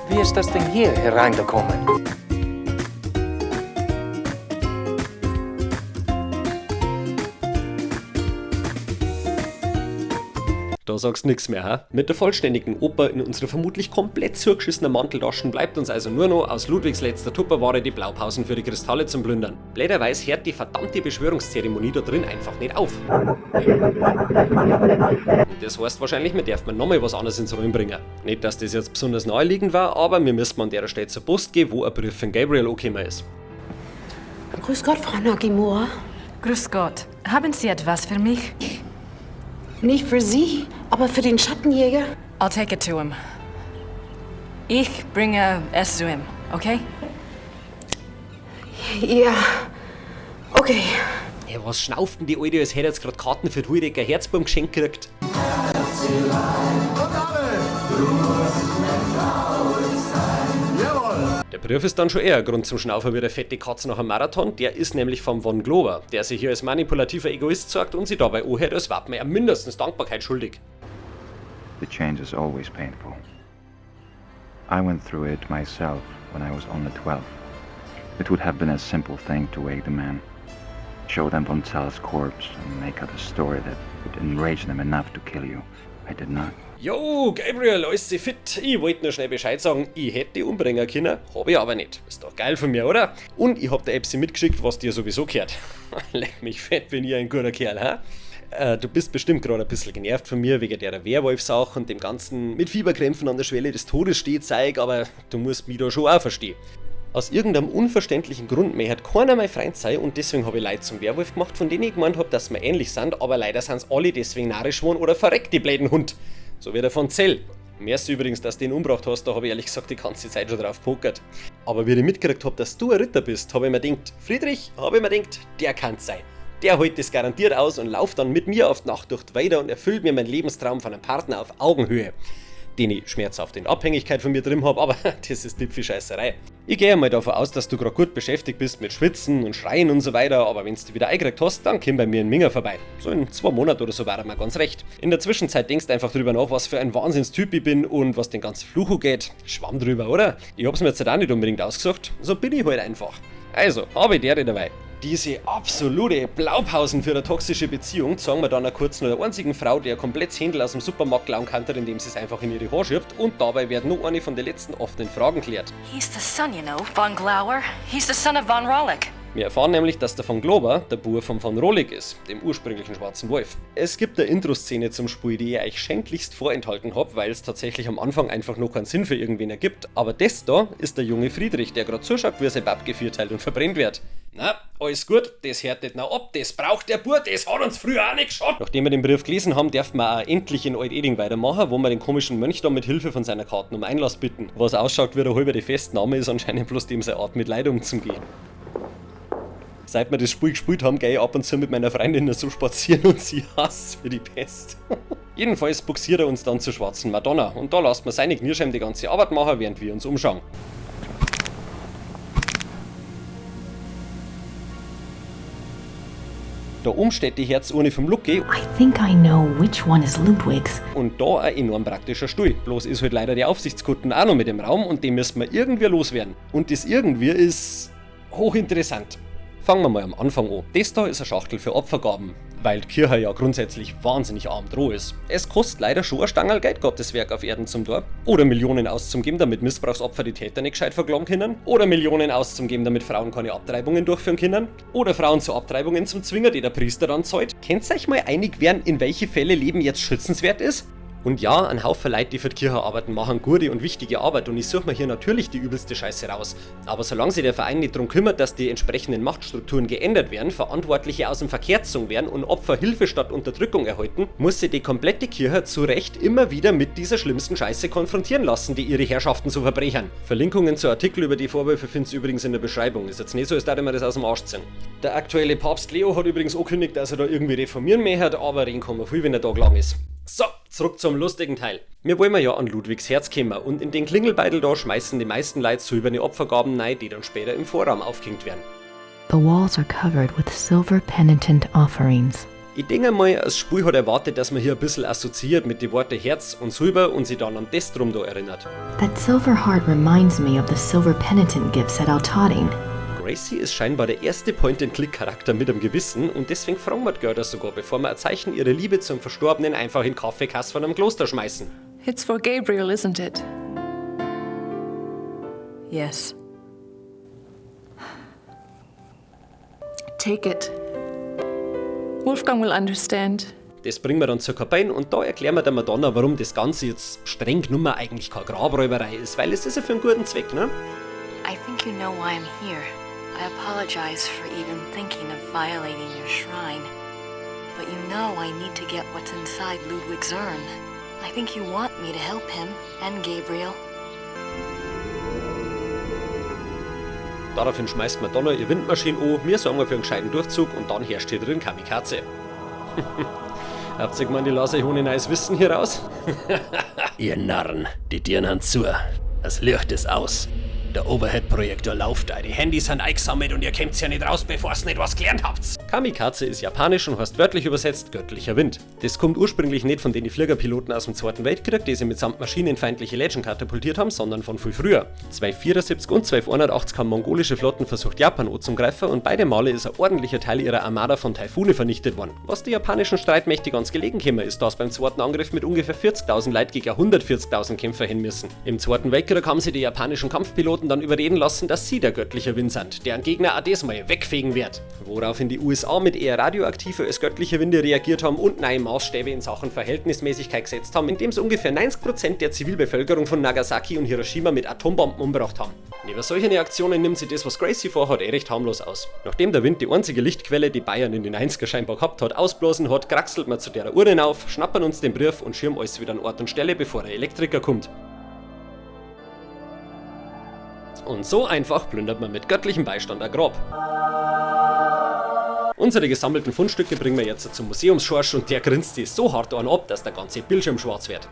Wie ist das denn hier hereingekommen? Da sagst nix mehr, ha? Mit der vollständigen Oper in unserer vermutlich komplett zugeschissenen Manteltaschen bleibt uns also nur noch aus Ludwigs letzter Tupperware die Blaupausen für die Kristalle zum Plündern. Blöderweise hört die verdammte Beschwörungszeremonie da drin einfach nicht auf. Und das heißt wahrscheinlich, wir dürfen nochmal was anderes ins Rollen bringen. Nicht, dass das jetzt besonders naheliegend war, aber wir müssen an der Stelle zur Post gehen, wo ein Brief von Gabriel angekommen ist. Grüß Gott, Frau Nagimura. Grüß Gott. Haben Sie etwas für mich? Nicht für Sie, aber für den Schattenjäger. I'll take it to him. Ich bringe es zu ihm, okay? Ja, okay. Ey, was schnauft denn die Alte, als hätte jetzt gerade Karten für die Wildecker Herzbaum geschenkt gekriegt? Der Brief ist dann schon eher ein Grund zum Schnaufen wie der fette Katze nach einem Marathon. Der ist nämlich vom Von Glover, der sich hier als manipulativer Egoist zeigt und sich dabei anhört, als wär man er mindestens Dankbarkeit schuldig. The change is always painful. I went through it myself when I was only 12. It would have been a simple thing to wake the men, show them von Zell's corpse, and make up a story that would enrage them enough to kill you. I did not. Yo, Gabriel, alles fit? Ich wollte nur schnell Bescheid sagen, ich hätte dich umbringen können, hab ich aber nicht. Ist doch geil von mir, oder? Und ich hab der Epsi mitgeschickt, was dir sowieso gehört. Leck mich fett, bin ich ein guter Kerl, ha? Du bist bestimmt gerade ein bisschen genervt von mir wegen der Werwolf-Sache und dem ganzen mit Fieberkrämpfen an der Schwelle des Todes steht Zeug, aber du musst mich da schon auch verstehen. Aus irgendeinem unverständlichen Grund mehr hat keiner mein Freund sein und deswegen habe ich Leute zum Werwolf gemacht, von denen ich gemeint hab, dass wir ähnlich sind, aber leider sind's alle deswegen narrisch geworden oder verreckt, die bläden Hund. So wie der von Zell. Merkst du übrigens, dass du den umgebracht hast, da habe ich ehrlich gesagt die ganze Zeit schon drauf pokert. Aber wie ich mitgekriegt hab, dass du ein Ritter bist, habe ich mir gedacht, Friedrich, habe ich mir gedacht, der kann's sein. Der holt das garantiert aus und lauft dann mit mir auf die Nacht durch die Wälder und erfüllt mir meinen Lebenstraum von einem Partner auf Augenhöhe. Den ich schmerzhaft in Abhängigkeit von mir drin hab, aber das ist Dipfi-Scheißerei. Ich gehe mal davon aus, dass du grad gut beschäftigt bist mit Schwitzen und Schreien und so weiter, aber wenn's du wieder eingekriegt hast, dann komm bei mir in Minger vorbei. So in 2 Monaten oder so war mir ganz recht. In der Zwischenzeit denkst du einfach drüber nach, was für ein Wahnsinnstyp ich bin und was den ganzen Fluch geht. Schwamm drüber, oder? Ich hab's mir jetzt auch nicht unbedingt ausgesucht, so bin ich halt einfach. Also, habe ich der dabei. Diese absolute Blaupausen für eine toxische Beziehung zeigen wir dann auch kurz nur der einzigen Frau, die ein komplettes Händel aus dem Supermarkt klauen kann, indem sie es einfach in ihre Haare schiebt, und dabei wird nur eine von den letzten offenen Fragen geklärt. He's the son, you know, von Glauer. He's the son of von Rolick. Wir erfahren nämlich, dass der von Glober der Bub von von Rolick ist, dem ursprünglichen schwarzen Wolf. Es gibt eine Intro-Szene zum Spiel, die ich euch schändlichst vorenthalten hab, weil es tatsächlich am Anfang einfach noch keinen Sinn für irgendwen ergibt. Aber das da ist der junge Friedrich, der grad zuschaut, wie er sein Bab gevierteilt und verbrennt wird. Na, alles gut, das hört nicht noch ab, das braucht der Bub, das hat uns früher auch nicht geschaut. Nachdem wir den Brief gelesen haben, darf man auch endlich in Alt-Eding weitermachen, wo wir den komischen Mönch da mit Hilfe von seiner Karten um Einlass bitten. Was ausschaut wie der halbe Festnahme, ist anscheinend bloß dem seine Art mit Leid umzugehen. Seit wir das Spiel gespielt haben, gehe ich ab und zu mit meiner Freundin so spazieren und sie hasst für die Pest. Jedenfalls buxiert er uns dann zur schwarzen Madonna und da lässt man seine Knirschheim die ganze Arbeit machen, während wir uns umschauen. Da oben steht die Herzurne vom Lucke. I think I know which one is Ludwig's. Und da ein enorm praktischer Stuhl. Bloß ist halt leider die Aufsichtskutten auch noch mit im Raum und den müssen wir irgendwie loswerden. Und das irgendwie ist hochinteressant. Fangen wir mal am Anfang an. Das da ist eine Schachtel für Opfergaben, weil die Kirche ja grundsätzlich wahnsinnig arm dran ist. Es kostet leider schon ein Stangerl Geld, Gottes Werk auf Erden zum Tor. Oder Millionen auszugeben, damit Missbrauchsopfer die Täter nicht gescheit verklagen können. Oder Millionen auszugeben, damit Frauen keine Abtreibungen durchführen können. Oder Frauen zu Abtreibungen zum Zwinger, die der Priester dann zahlt. Könnt ihr euch mal einig werden, in welche Fälle Leben jetzt schützenswert ist? Und ja, ein Haufen Leute, die für die Kirche arbeiten, machen gute und wichtige Arbeit und ich suche mir hier natürlich die übelste Scheiße raus. Aber solange sich der Verein nicht drum kümmert, dass die entsprechenden Machtstrukturen geändert werden, Verantwortliche aus dem Verkehr gezogen werden und Opfer Hilfe statt Unterdrückung erhalten, muss sich die komplette Kirche zu Recht immer wieder mit dieser schlimmsten Scheiße konfrontieren lassen, die ihre Herrschaften zu verbrechern. Verlinkungen zu Artikeln über die Vorwürfe findest du übrigens in der Beschreibung. Ist jetzt nicht so, als würde man das aus dem Arsch ziehen. Der aktuelle Papst Leo hat übrigens angekündigt, dass er da irgendwie reformieren möchte, aber reden kann man viel, wenn der Tag lang ist. So, zurück zum lustigen Teil. Wir wollen ja an Ludwigs Herz kommen und in den Klingelbeutel da schmeißen die meisten Leute silberne Opfergaben rein, die dann später im Vorraum aufgehängt werden. The walls are covered with silver penitent offerings. Ich denke mal, das Spiel hat erwartet, dass man hier ein bisschen assoziiert mit den Worten Herz und Silber und sich dann an das drum da erinnert. That silver heart reminds me of the silver penitent gifts at Altading. Gracie ist scheinbar der erste Point-and-Click-Charakter mit einem Gewissen und deswegen fragen wir die Gerda sogar, bevor wir ein Zeichen ihrer Liebe zum Verstorbenen einfach in den Kaffeekass von einem Kloster schmeißen. It's for Gabriel, isn't it? Yes. Take it. Wolfgang will understand. Das bringen wir dann zur Kapelle und da erklären wir der Madonna, warum das Ganze jetzt streng genommen eigentlich keine Grabräuberei ist, weil es ist ja für einen guten Zweck, ne? I think you know why I'm here. I apologize for even thinking of violating your shrine. But you know I need to get what's inside Ludwig's urn. I think you want me to help him and Gabriel. Daraufhin schmeißt Madonna ihr Windmaschine an, wir sorgen für einen gescheiten Durchzug und dann herrscht hier drin Kamikaze. Habt ihr gemeint, ich lasse euch ohne neues Wissen hier raus? Ihr Narren, die Tieren han zu. Das Licht ist aus. Der Overhead-Projektor läuft da, die Handys sind eingesammelt und ihr kommt ja nicht raus, bevor ihr nicht was gelernt habt. Kamikaze ist japanisch und heißt wörtlich übersetzt göttlicher Wind. Das kommt ursprünglich nicht von den Fliegerpiloten aus dem Zweiten Weltkrieg, die sie mitsamt maschinenfeindliche Lätschen katapultiert haben, sondern von viel früher. 274 und 281 haben mongolische Flotten versucht, Japan anzugreifen und beide Male ist ein ordentlicher Teil ihrer Armada von Taifune vernichtet worden. Was die japanischen Streitmächte ganz gelegen gekommen ist, da es beim zweiten Angriff mit ungefähr 40.000 Leuten gegen 140.000 Kämpfer hin müssen. Im Zweiten Weltkrieg haben sie die japanischen Kampfpiloten dann überreden lassen, dass sie der göttliche Wind sind, der einen Gegner auch das mal wegfegen wird. Woraufhin die USA mit eher radioaktiver als göttliche Winde reagiert haben und neue Maßstäbe in Sachen Verhältnismäßigkeit gesetzt haben, indem sie ungefähr 90% der Zivilbevölkerung von Nagasaki und Hiroshima mit Atombomben umgebracht haben. Neben solchen Aktionen nimmt sie das, was Gracie vorhat, eh recht harmlos aus. Nachdem der Wind die einzige Lichtquelle, die Bayern in den 90er scheinbar gehabt hat, ausblasen hat, kraxelt man zu der Uhr hinauf, schnappern uns den Brief und schirmen alles wieder an Ort und Stelle, bevor der Elektriker kommt. Und so einfach plündert man mit göttlichem Beistand ein Grab. Unsere gesammelten Fundstücke bringen wir jetzt zum Museumsschorsch und der grinst sich so hart an ab, dass der ganze Bildschirm schwarz wird.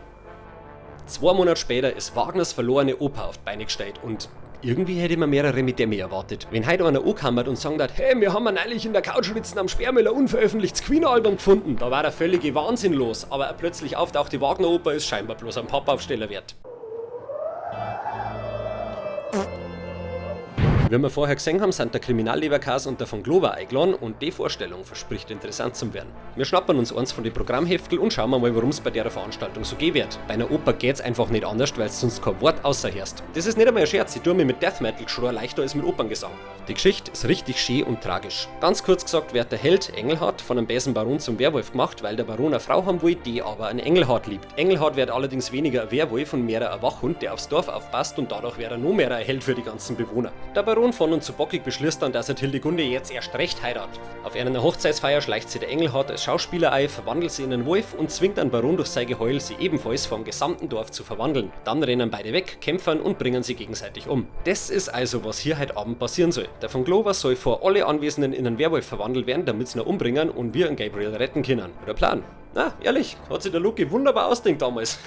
2 Monate später ist Wagners verlorene Oper auf die Beine gestellt und irgendwie hätte ich mir mehrere mit dem erwartet. Wenn heute einer ankommt und sagt hat, hey, wir haben neulich in der Couchritzen am Sperrmüller unveröffentlichtes Queen-Album gefunden, da war der völlige Wahnsinn los, aber eine plötzlich auftauchte Wagner-Oper ist scheinbar bloß ein Pappaufsteller wert. Wie wir vorher gesehen haben, sind der Kriminalleberkas und der von Glover eingeladen und die Vorstellung verspricht interessant zu werden. Wir schnappen uns eins von den Programmheftel und schauen mal, worum es bei der Veranstaltung so gehen wird. Bei einer Oper geht's einfach nicht anders, weil's sonst kein Wort außerherrscht. Das ist nicht einmal ein Scherz, ich tue mir mit Death Metal Geschrei leichter als mit Operngesang. Die Geschichte ist richtig schön und tragisch. Ganz kurz gesagt wird der Held Engelhard von einem bösen Baron zum Werwolf gemacht, weil der Baron eine Frau haben will, die aber einen Engelhard liebt. Engelhard wird allerdings weniger ein Werwolf und mehr ein Wachhund, der aufs Dorf aufpasst und dadurch wäre er noch mehr ein Held für die ganzen Bewohner. Der Baron von und zu bockig beschließt dann, dass er Hildegunde jetzt erst recht heiratet. Auf einer Hochzeitsfeier schleicht sie der Engelhard als Schauspieler ein, verwandelt sie in einen Wolf und zwingt den Baron durch sein Geheul, sie ebenfalls vom gesamten Dorf zu verwandeln. Dann rennen beide weg, kämpfen und bringen sie gegenseitig um. Das ist also, was hier heute Abend passieren soll. Der von Glover soll vor alle Anwesenden in einen Werwolf verwandelt werden, damit sie ihn umbringen und wir einen Gabriel retten können. Oder Plan? Na, ehrlich, hat sich der Lucky wunderbar ausgedacht damals.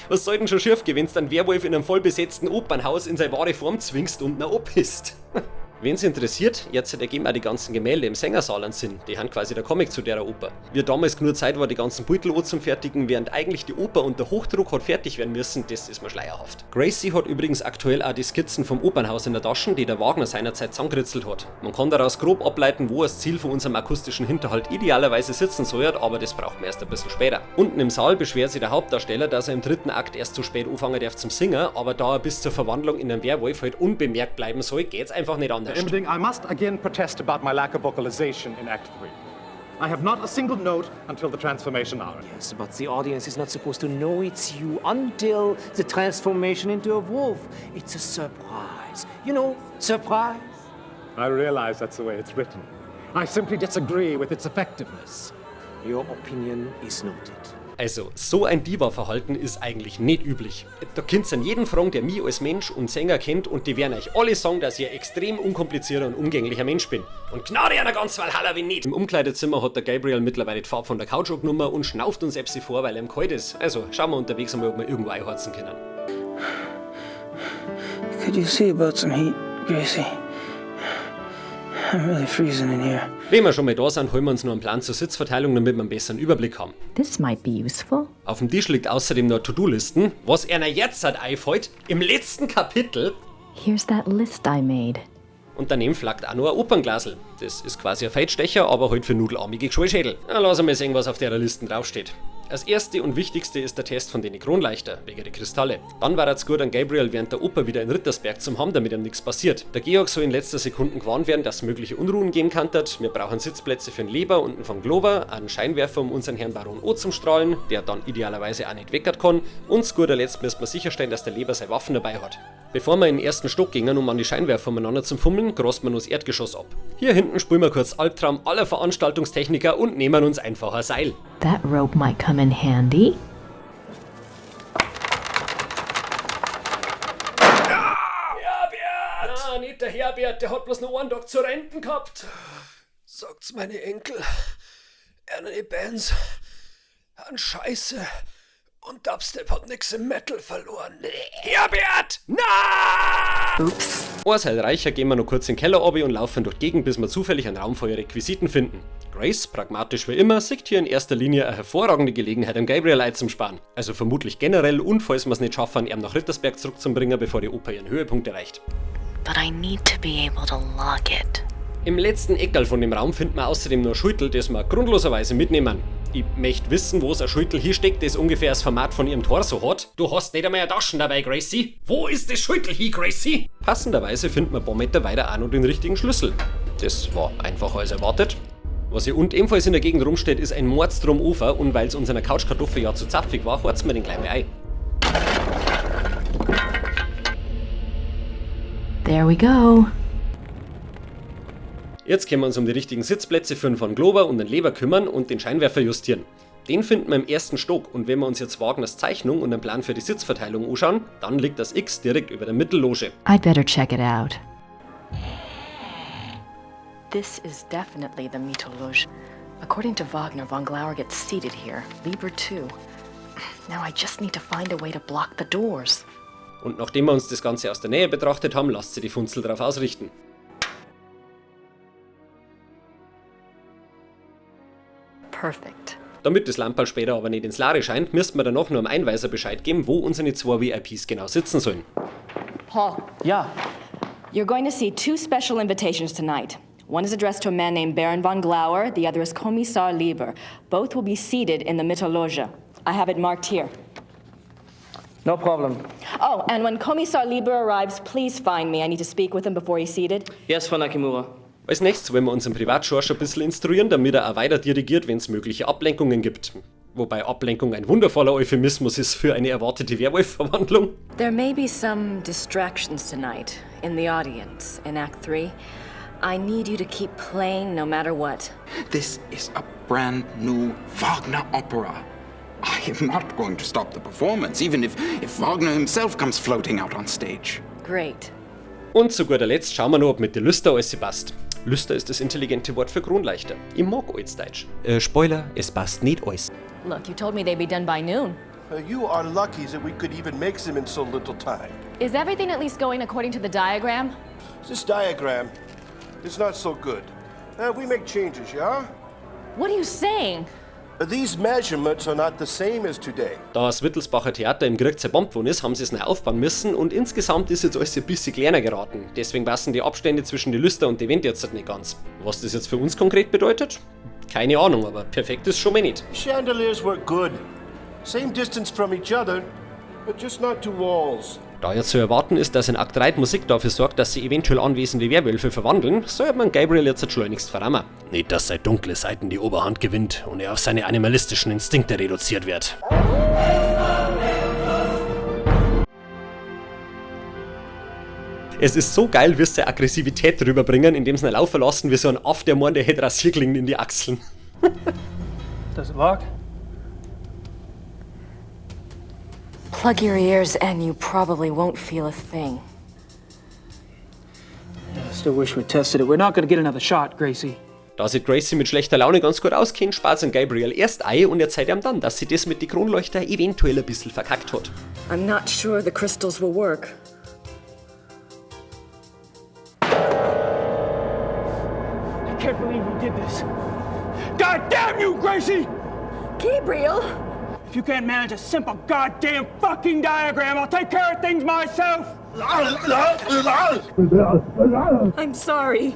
Was soll denn schon schief gehen, wenn's dann Werwolf in einem vollbesetzten Opernhaus in seine wahre Form zwingst und ihn abpisst? Wen's interessiert, jetzt ergeben auch die ganzen Gemälde im Sängersaal einen Sinn. Die haben quasi der Comic zu der Oper. Wie damals genug Zeit war, die ganzen Beutel zum Fertigen, während eigentlich die Oper unter Hochdruck hat fertig werden müssen, das ist mir schleierhaft. Gracie hat übrigens aktuell auch die Skizzen vom Opernhaus in der Tasche, die der Wagner seinerzeit zusammengeritzelt hat. Man kann daraus grob ableiten, wo das Ziel von unserem akustischen Hinterhalt idealerweise sitzen soll, aber das braucht man erst ein bisschen später. Unten im Saal beschwert sich der Hauptdarsteller, dass er im dritten Akt erst zu spät anfangen darf zum Singen, aber da er bis zur Verwandlung in einen Werwolf halt unbemerkt bleiben soll, geht's einfach nicht anders. Herr Immerding, I must again protest about my lack of vocalization in Act 3. I have not a single note until the transformation hour. Yes, but the audience is not supposed to know it's you until the transformation into a wolf. It's a surprise. You know, surprise. I realize that's the way it's written. I simply disagree with its effectiveness. Your opinion is noted. Also, so ein Diva-Verhalten ist eigentlich nicht üblich. Da könnt ihr an jeden fragen, der mich als Mensch und Sänger kennt, und die werden euch alle sagen, dass ich ein extrem unkomplizierter und umgänglicher Mensch bin. Und Gnade einer ganz Valhalla wie nicht. Im Umkleidezimmer hat der Gabriel mittlerweile die Farbe von der Couch angenommen und schnauft uns Epsi vor, weil ihm kalt ist. Also, schauen wir unterwegs einmal, ob wir irgendwo einheizen können. Could you see about some heat, Gracie? I'm really freezing in here. Wenn wir schon mal da sind, holen wir uns noch einen Plan zur Sitzverteilung, damit wir einen besseren Überblick haben. This might be useful. Auf dem Tisch liegt außerdem noch To-Do-Listen, was einer jetzt hat einfällt, im letzten Kapitel. Here's that list I made. Und daneben flackt auch noch ein Opernglasel. Das ist quasi ein Feitstecher, aber halt für nudelarmige Geschwellschädel. Na, lass mal sehen, was auf der Liste draufsteht. Das erste und wichtigste ist der Test von den Kronleuchter, wegen der Kristalle. Dann war es gut, an Gabriel während der Oper wieder in Rittersberg zum haben, damit ihm nichts passiert. Der Georg soll in letzter Sekunde gewarnt werden, dass es mögliche Unruhen geben kann. Wir brauchen Sitzplätze für den Leber und einen von Glover, einen Scheinwerfer, um unseren Herrn Baron O zum Strahlen, der dann idealerweise auch nicht weckert kann. Und zu guter Letzt müssen wir sicherstellen, dass der Leber seine Waffen dabei hat. Bevor wir in den ersten Stock gingen, um an die Scheinwerfer umeinander zum Fummeln, großt man das Erdgeschoss ab. Hier hinten spielen wir kurz Albtraum aller Veranstaltungstechniker und nehmen uns einfach ein Seil. That rope might come in handy. Herbert! Ah, nicht der Herbert, der hat bloß noch einen Tag zu Renten gehabt. Sagt's meine Enkel, Ernie Bands, an Scheiße. Und Dubstep hat nix im Metal verloren. Herbert! Na! Ups. Ein Seil reicher gehen wir noch kurz in den Keller runter und laufen durch die Gegend, bis wir zufällig einen Raum voll Requisiten finden. Grace, pragmatisch wie immer, sieht hier in erster Linie eine hervorragende Gelegenheit, am Gabriel Leid zum Sparen. Also vermutlich generell und falls wir's nicht schaffen, ihn nach Rittersberg zurückzubringen, bevor die Oper ihren Höhepunkt erreicht. But I need to be able to lock it. Im letzten Eckerl von dem Raum finden wir außerdem noch ein Schultel, das wir grundloserweise mitnehmen. Ich möchte wissen, wo es ein Schultel hier steckt, das ungefähr das Format von ihrem Torso hat. Du hast nicht einmal Taschen dabei, Gracie. Wo ist das Schultel hier, Gracie? Passenderweise finden wir ein paar Meter weiter auch noch den richtigen Schlüssel. Das war einfacher als erwartet. Was hier unten ebenfalls in der Gegend rumsteht, ist ein Mordstrom Ufer und weil's unserer Couchkartoffel ja zu zapfig war, horzen wir den gleich mal ein. There we go. Jetzt können wir uns um die richtigen Sitzplätze für den von Glover und den Leber kümmern und den Scheinwerfer justieren. Den finden wir im ersten Stock und wenn wir uns jetzt Wagners Zeichnung und den Plan für die Sitzverteilung anschauen, dann liegt das X direkt über der Mittelloge. I'd better check it out. This is definitely the Mittelloge. According to Wagner, von Glauer gets seated here. Lieber too. Now I just need to find a way to block the doors. Und nachdem wir uns das Ganze aus der Nähe betrachtet haben, lasst sie die Funzel drauf ausrichten. Perfect. Damit das Lamperl später aber nicht ins Lare scheint, müssten wir danach nur am Einweiser Bescheid geben, wo unsere zwei VIPs genau sitzen sollen. Paul. Ja. You're going to see two special invitations tonight. One is addressed to a man named Baron von Glauer, the other is Kommissar Lieber. Both will be seated in the Mittelloge. I have it marked here. No problem. Oh, and when Kommissar Lieber arrives, please find me. I need to speak with him before he's seated. Yes, Frau Nakimura. Als nächstes wollen wir unseren Privatschorsch ein bisschen instruieren, damit er auch weiter dirigiert, wenn es mögliche Ablenkungen gibt. Wobei Ablenkung ein wundervoller Euphemismus ist für eine erwartete Werwolf-Verwandlung. There may be some distractions tonight in the audience in Act 3. I need you to keep playing no matter what. This is a brand new Wagner opera. I am not going to stop the performance, even if Wagner himself comes floating out on stage. Great. Und zu guter Letzt schauen wir noch, ob mit der Lüster alles passt. Lüster ist das intelligente Wort für Kronleuchter. Ich mag alles Deutsch. Spoiler, es passt nicht alles. Look, you told me they'd be done by noon. You are lucky that we could even make them in so little time. Is everything at least going according to the diagram? This diagram is not so good. We make changes, yeah? What are you saying? These measurements are not the same as today. Da das Wittelsbacher Theater im Krieg zerbombt worden ist, haben sie es neu aufbauen müssen und insgesamt ist jetzt alles ein bisschen kleiner geraten. Deswegen passen die Abstände zwischen die Lüster und die Wände jetzt nicht ganz. Was das jetzt für uns konkret bedeutet? Keine Ahnung, aber perfekt ist schon mal nicht. Chandeliers work good. Same distance from each other, but just not to walls. Da jetzt zu erwarten ist, dass in Akt 3 die Musik dafür sorgt, dass sie eventuell anwesende Werwölfe verwandeln, soll man Gabriel jetzt schleunigst verrammen. Nicht, dass seine dunkle Seiten die Oberhand gewinnt und er auf seine animalistischen Instinkte reduziert wird. Es ist so geil, wie sie seine Aggressivität rüberbringen, indem sie ihn laufen lassen wie so ein Aff, der meint, der hätte Rasierklingen in die Achseln. Does it lock? Plug your ears and you probably won't feel a thing. I still wish we tested it. We're not gonna get another shot, Gracie. Da sich Gracie mit schlechter Laune ganz gut auskennt, spart sie Gabriel erst ein und erzählt ihm dann, dass sie das mit den Kronleuchter eventuell ein bisschen verkackt hat. I'm not sure the crystals will work. I can't believe you did this. God damn you, Gracie! Gabriel! If you can't manage a simple goddamn fucking diagram, I'll take care of things myself! I'm sorry.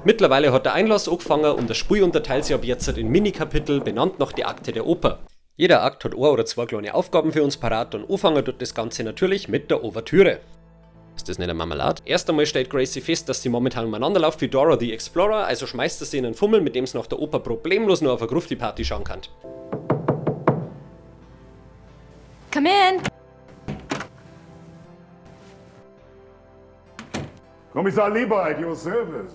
Mittlerweile hat der Einlass angefangen und das Spiel unterteilt sich ab jetzt in Mini-Kapitel, benannt nach die Akte der Oper. Jeder Akt hat ein oder zwei kleine Aufgaben für uns parat und anfangen tut das Ganze natürlich mit der Ouvertüre. Ist das nicht eine Marmelade? Erst einmal stellt Gracie fest, dass sie momentan umeinander läuft wie Dora the Explorer, also schmeißt er sie in einen Fummel, mit dem sie nach der Oper problemlos nur auf eine Grufti-Party schauen kann. Come in. Kommissar Leber at your service.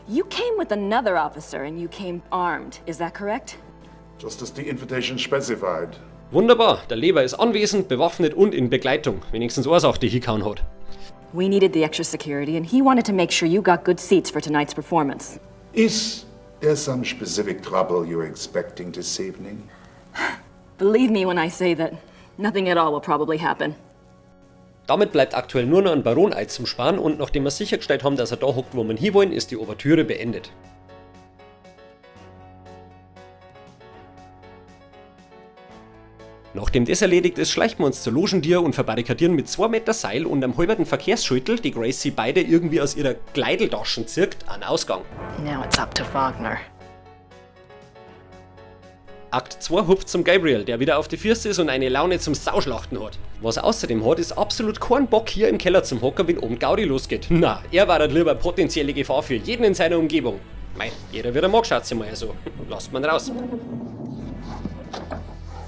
You came with another officer and you came armed. Is that correct? Just as the invitation specified. Wunderbar, der Leber ist anwesend, bewaffnet und in Begleitung. Wenigstens eine Sache, die hingehauen hat. We needed the extra security and he wanted to make sure you got good seats for tonight's performance. Is there some specific trouble you're expecting this evening? Believe me when I say that nothing at all will probably happen. Damit bleibt aktuell nur noch ein Baron zum Sparen und nachdem wir sichergestellt haben, dass er da hockt, wo wir hinwollen, ist die Ouvertüre beendet. Nachdem das erledigt ist, schleichen wir uns zur Logendier und verbarrikadieren mit 2 Meter Seil und einem halberten Verkehrsschüttel, die Gracie beide irgendwie aus ihrer Kleideltaschen zirkt, an Ausgang. Now it's up to Wagner. Akt 2 hupft zum Gabriel, der wieder auf die Füße ist und eine Laune zum Sauschlachten hat. Was er außerdem hat, ist absolut kein Bock hier im Keller zum Hocken, wenn oben Gaudi losgeht. Na, er war halt lieber potenzielle Gefahr für jeden in seiner Umgebung. Mei, jeder wird er mag, schaut's mal so. Lasst man raus.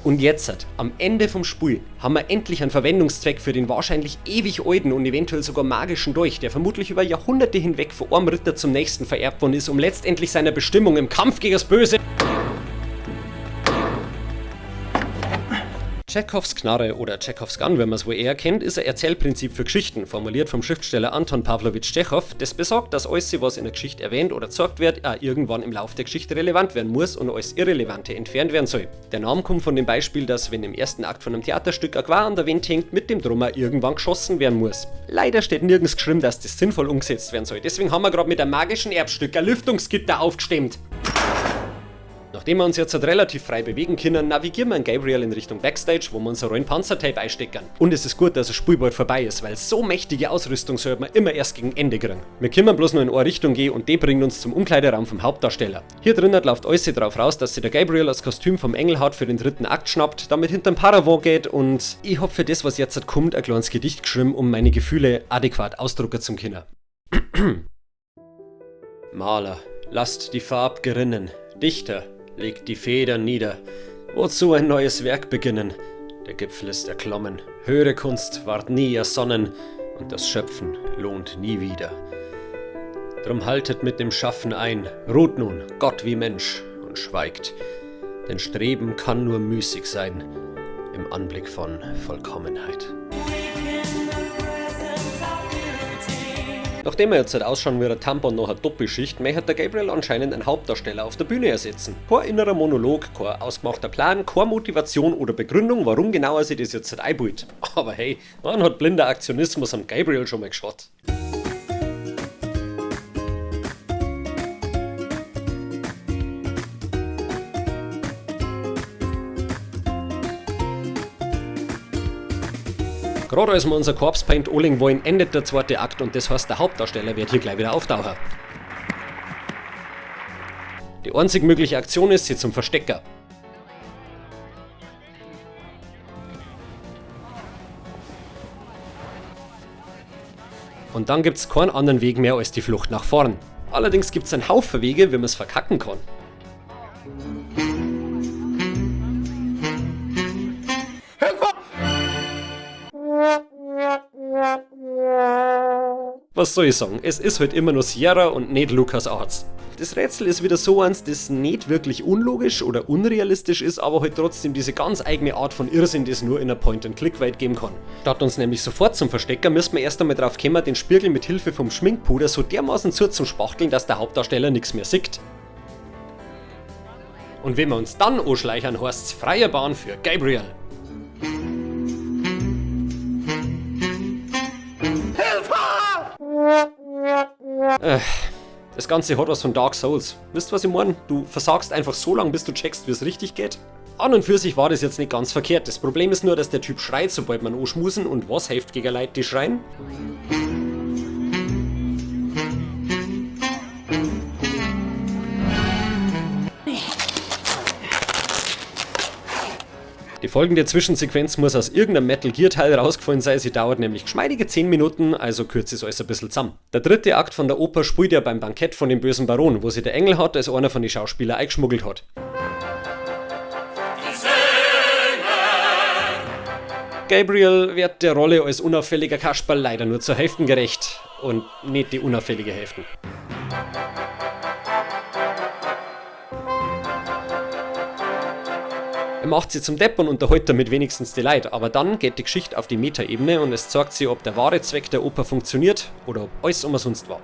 Und jetzt, am Ende vom Spiel, haben wir endlich einen Verwendungszweck für den wahrscheinlich ewig alten und eventuell sogar magischen Dolch, der vermutlich über Jahrhunderte hinweg von einem Ritter zum nächsten vererbt worden ist, um letztendlich seiner Bestimmung im Kampf gegen das Böse. Tschechows Knarre oder Tschechows Gun, wenn man es wohl eher kennt, ist ein Erzählprinzip für Geschichten, formuliert vom Schriftsteller Anton Pawlowitsch Tschechow, das besagt, dass alles, was in der Geschichte erwähnt oder gezeigt wird, auch irgendwann im Lauf der Geschichte relevant werden muss und alles Irrelevante entfernt werden soll. Der Name kommt von dem Beispiel, dass, wenn im ersten Akt von einem Theaterstück ein Gewehr an der Wand hängt, mit dem Drummer irgendwann geschossen werden muss. Leider steht nirgends geschrieben, dass das sinnvoll umgesetzt werden soll, deswegen haben wir gerade mit einem magischen Erbstück ein Lüftungsgitter aufgestemmt. Nachdem wir uns jetzt halt relativ frei bewegen können, navigieren wir Gabriel in Richtung Backstage, wo wir unser rollen Panzertape einstecken. Und es ist gut, dass das Spiel bald vorbei ist, weil so mächtige Ausrüstung sollte man immer erst gegen Ende kriegen. Wir können bloß nur in eine Richtung gehen und die bringt uns zum Umkleideraum vom Hauptdarsteller. Hier drinnen läuft alles drauf raus, dass sich der Gabriel das Kostüm vom Engelhart für den dritten Akt schnappt, damit hinterm Paravent geht und ich hab für das, was jetzt kommt, ein kleines Gedicht geschrieben, um meine Gefühle adäquat ausdrucken zu können. Maler, lasst die Farb gerinnen. Dichter, legt die Federn nieder. Wozu ein neues Werk beginnen? Der Gipfel ist erklommen. Höhere Kunst ward nie ersonnen und das Schöpfen lohnt nie wieder. Drum haltet mit dem Schaffen ein, ruht nun, Gott wie Mensch, und schweigt. Denn Streben kann nur müßig sein im Anblick von Vollkommenheit. Nachdem er jetzt halt ausschauen wie ein Tampon nach einer Doppelschicht, möchte der Gabriel anscheinend einen Hauptdarsteller auf der Bühne ersetzen. Kein innerer Monolog, kein ausgemachter Plan, keine Motivation oder Begründung, warum genau er sich das jetzt halt einbaut. Aber hey, wann hat blinder Aktionismus am Gabriel schon mal geschaut? Gerade als wir unser Corpse Paint anlegen wollen, endet der zweite Akt und das heißt, der Hauptdarsteller wird hier gleich wieder auftauchen. Die einzig mögliche Aktion ist, sie zum Verstecker. Und dann gibt's keinen anderen Weg mehr als die Flucht nach vorn. Allerdings gibt's einen Haufen Wege, wie man's verkacken kann. Was soll ich sagen? Es ist halt immer nur Sierra und nicht LucasArts. Das Rätsel ist wieder so eins, das nicht wirklich unlogisch oder unrealistisch ist, aber halt trotzdem diese ganz eigene Art von Irrsinn, die es nur in einer Point-and-Click-Welt geben kann. Statt uns nämlich sofort zum Verstecker, müssen wir erst einmal drauf kommen, den Spiegel mit Hilfe vom Schminkpuder so dermaßen zu zum Spachteln, dass der Hauptdarsteller nichts mehr sieht. Und wenn wir uns dann anschleichern, heißt's freie Bahn für Gabriel. Das Ganze hat was von Dark Souls. Wisst ihr, was ich meine? Du versagst einfach so lange, bis du checkst, wie es richtig geht. An und für sich war das jetzt nicht ganz verkehrt. Das Problem ist nur, dass der Typ schreit, sobald man anschmusen. Und was hilft gegen Leute, die schreien? Die folgende Zwischensequenz muss aus irgendeinem Metal Gear Teil rausgefallen sein, sie dauert nämlich geschmeidige 10 Minuten, also kürzt es alles ein bisschen zusammen. Der dritte Akt von der Oper spielt ja beim Bankett von dem bösen Baron, wo sich der Engelhardt als einer von den Schauspielern eingeschmuggelt hat. Gabriel wird der Rolle als unauffälliger Kasperl leider nur zur Hälfte gerecht und nicht die unauffällige Hälfte. Er macht sie zum Depp und unterhält damit wenigstens die Leute, aber dann geht die Geschichte auf die Metaebene und es zeigt sich, ob der wahre Zweck der Oper funktioniert oder ob alles umsonst war.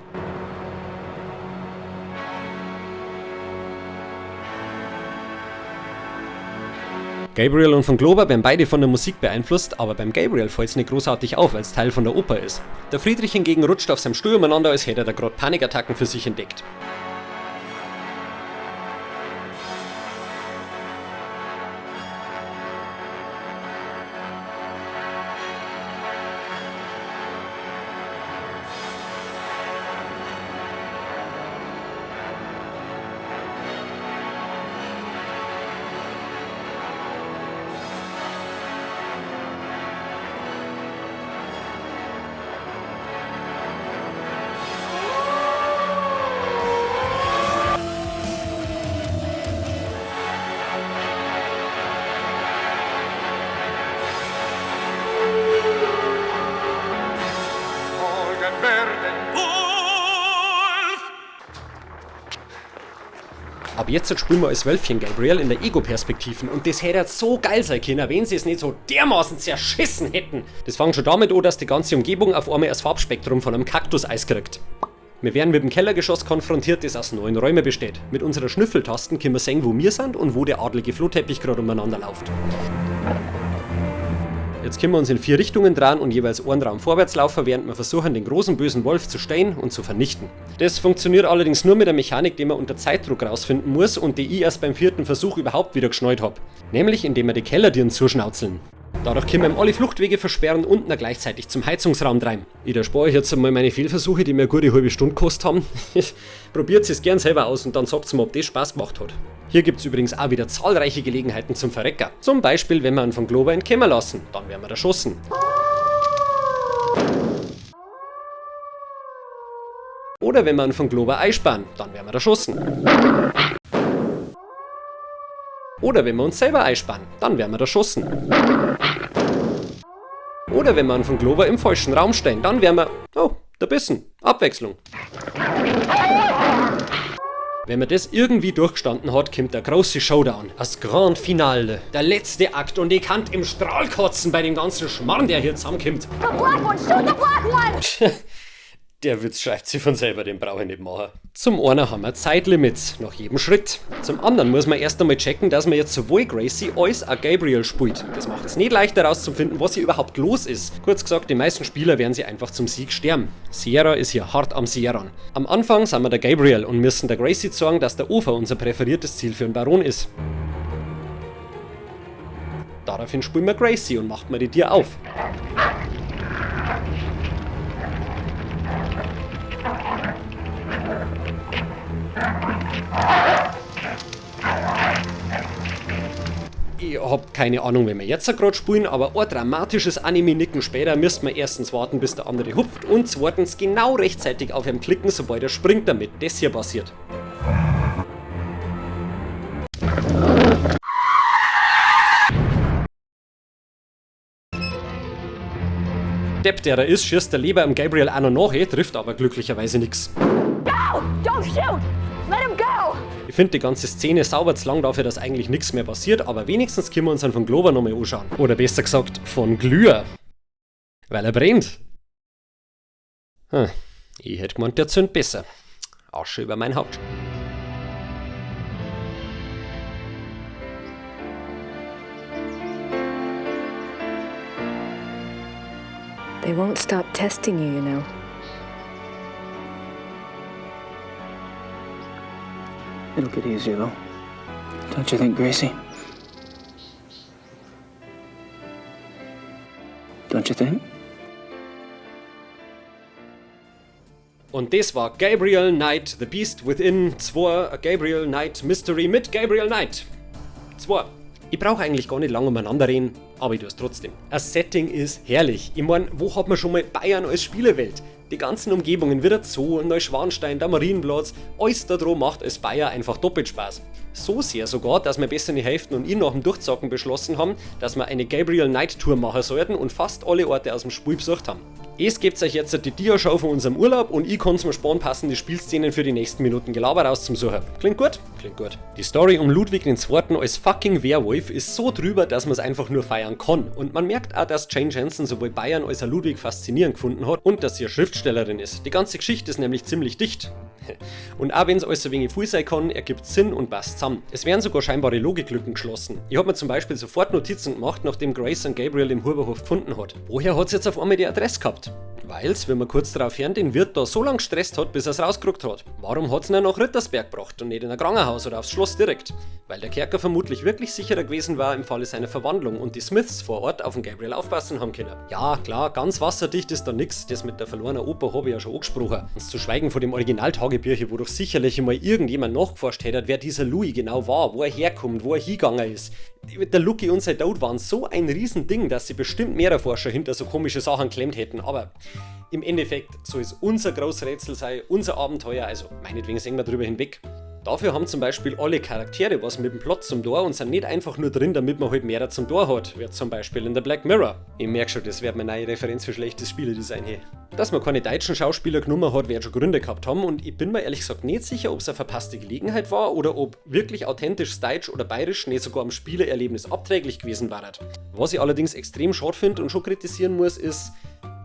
Gabriel und von Glober werden beide von der Musik beeinflusst, aber beim Gabriel fällt's nicht großartig auf, weil's Teil von der Oper ist. Der Friedrich hingegen rutscht auf seinem Stuhl umeinander, als hätte er da grad Panikattacken für sich entdeckt. Ab jetzt spielen wir als Wölfchen Gabriel in der Ego-Perspektiven und das hätte so geil sein können, wenn sie es nicht so dermaßen zerschissen hätten. Das fängt schon damit an, dass die ganze Umgebung auf einmal das Farbspektrum von einem Kaktus-Eis kriegt. Wir werden mit dem Kellergeschoss konfrontiert, das aus 9 Räumen besteht. Mit unserer Schnüffeltasten können wir sehen, wo wir sind und wo der adlige Flohteppich gerade umeinander läuft. Jetzt können wir uns in 4 Richtungen drehen und jeweils einen Raum vorwärts laufen, während wir versuchen, den großen bösen Wolf zu stehen und zu vernichten. Das funktioniert allerdings nur mit der Mechanik, die man unter Zeitdruck rausfinden muss und die ich erst beim 4. Versuch überhaupt wieder geschnallt hab. Nämlich indem wir die Kellertüren zuschnauzeln. Dadurch können wir ihm alle Fluchtwege versperren und ihn gleichzeitig zum Heizungsraum treiben. Ich erspare euch jetzt einmal meine Fehlversuche, die mir eine gute halbe Stunde gekostet haben. Probiert es gern selber aus und dann sagt's mir, ob das Spaß gemacht hat. Hier gibt's übrigens auch wieder zahlreiche Gelegenheiten zum Verrecker. Zum Beispiel, wenn wir einen von Glober entkommen lassen, dann werden wir erschossen. Oder wenn wir einen von Glober einsparen, dann werden wir erschossen. Oder wenn wir uns selber einsparen, dann werden wir erschossen. Oder wenn wir einen von Glober im falschen Raum stehen, dann werden wir... Oh, der Bissen. Abwechslung. Wenn man das irgendwie durchgestanden hat, kommt der große Showdown. Das Grand Finale. Der letzte Akt und ich kann im Strahl kotzen bei dem ganzen Schmarrn, der hier zusammenkommt. The black one, shoot the black one! Der Witz schreibt sich von selber, den brauche ich nicht machen. Zum einen haben wir Zeitlimits, nach jedem Schritt. Zum anderen muss man erst einmal checken, dass man jetzt sowohl Gracie als auch Gabriel spielt. Das macht's nicht leichter rauszufinden, was hier überhaupt los ist. Kurz gesagt, die meisten Spieler werden sie einfach zum Sieg sterben. Sierra ist hier hart am Sierran. Am Anfang sind wir der Gabriel und müssen der Gracie zeigen, dass der Ofer unser präferiertes Ziel für einen Baron ist. Daraufhin spielen wir Gracie und macht mir die Tür auf. Ich hab keine Ahnung, wenn wir jetzt gerade spielen, aber ein dramatisches Anime-Nicken später müssten wir erstens warten, bis der andere hupft und zweitens genau rechtzeitig auf ihn klicken, sobald er springt, damit das hier passiert. Depp, der da ist, schießt der Leber am Gabriel auch noch nach, trifft aber glücklicherweise nix. No! Don't shoot! Let him go! Ich find die ganze Szene sauber zu lang dafür, dass eigentlich nix mehr passiert, aber wenigstens können wir uns dann von Glober nochmal anschauen. Oder besser gesagt, von Glüher. Weil er brennt. Ich hätt gemeint, der zündet besser. Asche über mein Haupt. They won't stop testing you, you know. It'll get easier, though. Don't you think, Gracie? Don't you think? Und das war Gabriel Knight, The Beast Within 2, a Gabriel Knight Mystery mit Gabriel Knight. 2. Ich brauche eigentlich gar nicht lange umeinander reden, aber ich tue es trotzdem. Das Setting ist herrlich. Ich mein, wo hat man schon mal Bayern als Spielewelt? Die ganzen Umgebungen, wie der Zoo, Neuschwanstein, der Marienplatz, alles da drum macht als Bayer einfach doppelt Spaß. So sehr sogar, dass wir besser die Hälfte und ich nach dem Durchzocken beschlossen haben, dass wir eine Gabriel Knight Tour machen sollten und fast alle Orte aus dem Spiel besucht haben. Es gebt euch jetzt die Dia-Show von unserem Urlaub und ich kann's mir sparen passende Spielszenen für die nächsten Minuten Gelaber rauszusuchen. Klingt gut? Klingt gut. Die Story um Ludwig II. Als fucking Werwolf ist so drüber, dass man's einfach nur feiern kann. Und man merkt auch, dass Jane Jensen sowohl Bayern als auch Ludwig faszinierend gefunden hat und dass sie eine Schriftstellerin ist. Die ganze Geschichte ist nämlich ziemlich dicht. Und auch wenn's alles ein wenig viel sein kann, ergibt Sinn und passt zusammen. Es werden sogar scheinbare Logiklücken geschlossen. Ich hab mir zum Beispiel sofort Notizen gemacht, nachdem Grace und Gabriel im Huberhof gefunden hat. Woher hat's jetzt auf einmal die Adresse gehabt? Weil's, wenn wir kurz darauf hören, den Wirt da so lange gestresst hat, bis er's rausgerückt hat. Warum hat's ihn nach Rittersberg gebracht und nicht in ein Krankenhaus oder aufs Schloss direkt? Weil der Kerker vermutlich wirklich sicherer gewesen war im Falle seiner Verwandlung und die Smiths vor Ort auf den Gabriel aufpassen haben können. Ja, klar, ganz wasserdicht ist da nix, das mit der verlorenen Oper hab ich ja schon angesprochen. Und zu schweigen von dem Originaltagebücher, wo doch sicherlich einmal irgendjemand nachgeforscht hätte, wer dieser Louis genau war, wo er herkommt, wo er hingegangen ist. Der Lucky und sein Tod waren so ein Riesending, dass sie bestimmt mehrere Forscher hinter so komische Sachen klemmt hätten, aber im Endeffekt soll es unser Großrätsel sein, unser Abenteuer, also meinetwegen sehen wir drüber hinweg. Dafür haben zum Beispiel alle Charaktere was mit dem Plot zum Tor und sind nicht einfach nur drin, damit man halt mehr zum Tor hat, wie zum Beispiel in The Black Mirror. Ich merk schon, das wird meine neue Referenz für schlechtes Spieledesign hier. Dass man keine deutschen Schauspieler genommen hat, wird schon Gründe gehabt haben und ich bin mir ehrlich gesagt nicht sicher, ob's eine verpasste Gelegenheit war oder ob wirklich authentisches Deutsch oder Bayerisch nicht sogar am Spielerlebnis abträglich gewesen war. Was ich allerdings extrem schade finde und schon kritisieren muss, ist,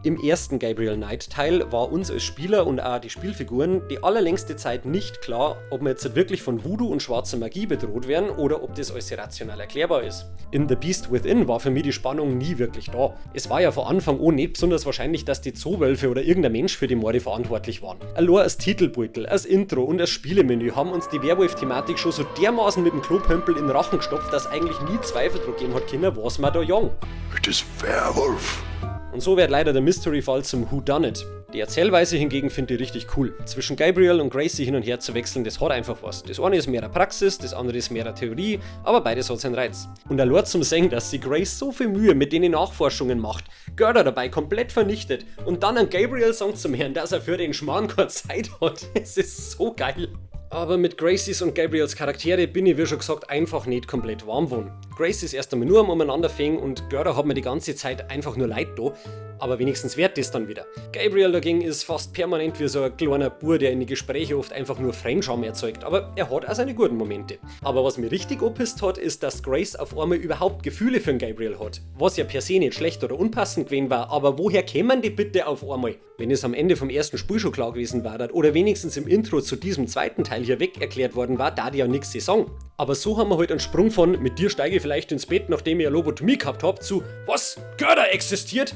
im ersten Gabriel Knight Teil war uns als Spieler und auch die Spielfiguren die allerlängste Zeit nicht klar, ob wir jetzt wirklich von Voodoo und schwarzer Magie bedroht werden oder ob das alles rational erklärbar ist. In The Beast Within war für mich die Spannung nie wirklich da. Es war ja von Anfang an nicht besonders wahrscheinlich, dass die Zoowölfe oder irgendein Mensch für die Morde verantwortlich waren. Allein als Titelbeutel, als Intro und als Spielemenü haben uns die Werwolf-Thematik schon so dermaßen mit dem Klopömpel in den Rachen gestopft, dass eigentlich nie Zweifel dran gegeben hat können, was man da jagen. It is Werwolf. Und so wird leider der Mystery-Fall zum Whodunit. Die Erzählweise hingegen finde ich richtig cool. Zwischen Gabriel und Gracie hin und her zu wechseln, das hat einfach was. Das eine ist mehr Praxis, das andere ist mehr Theorie, aber beides hat seinen Reiz. Und allein zum Sehen, dass sich Grace so viel Mühe mit den Nachforschungen macht, Gerda dabei komplett vernichtet und dann an Gabriel sagt zum Herrn, dass er für den Schmarrn keine Zeit hat. Es ist so geil. Aber mit Gracies und Gabriels Charaktere bin ich, wie schon gesagt, einfach nicht komplett warm geworden. Grace ist erst einmal nur am Umeinanderfängen und Gerda hat mir die ganze Zeit einfach nur leid da, aber wenigstens wert das dann wieder. Gabriel dagegen ist fast permanent wie so ein kleiner Bub, der in die Gespräche oft einfach nur Fremdscham erzeugt, aber er hat auch seine guten Momente. Aber was mir richtig opisst hat, ist, dass Grace auf einmal überhaupt Gefühle für den Gabriel hat. Was ja per se nicht schlecht oder unpassend gewesen war, aber woher kämen die bitte auf einmal? Wenn es am Ende vom ersten Spiel schon klar gewesen war, oder wenigstens im Intro zu diesem zweiten Teil hier weg erklärt worden war, da die ja nix sagen. Aber so haben wir heute einen Sprung von mit dir steige ich vielleicht ins Bett, nachdem ich eine Lobotomie gehabt hab, zu was? Gerda existiert?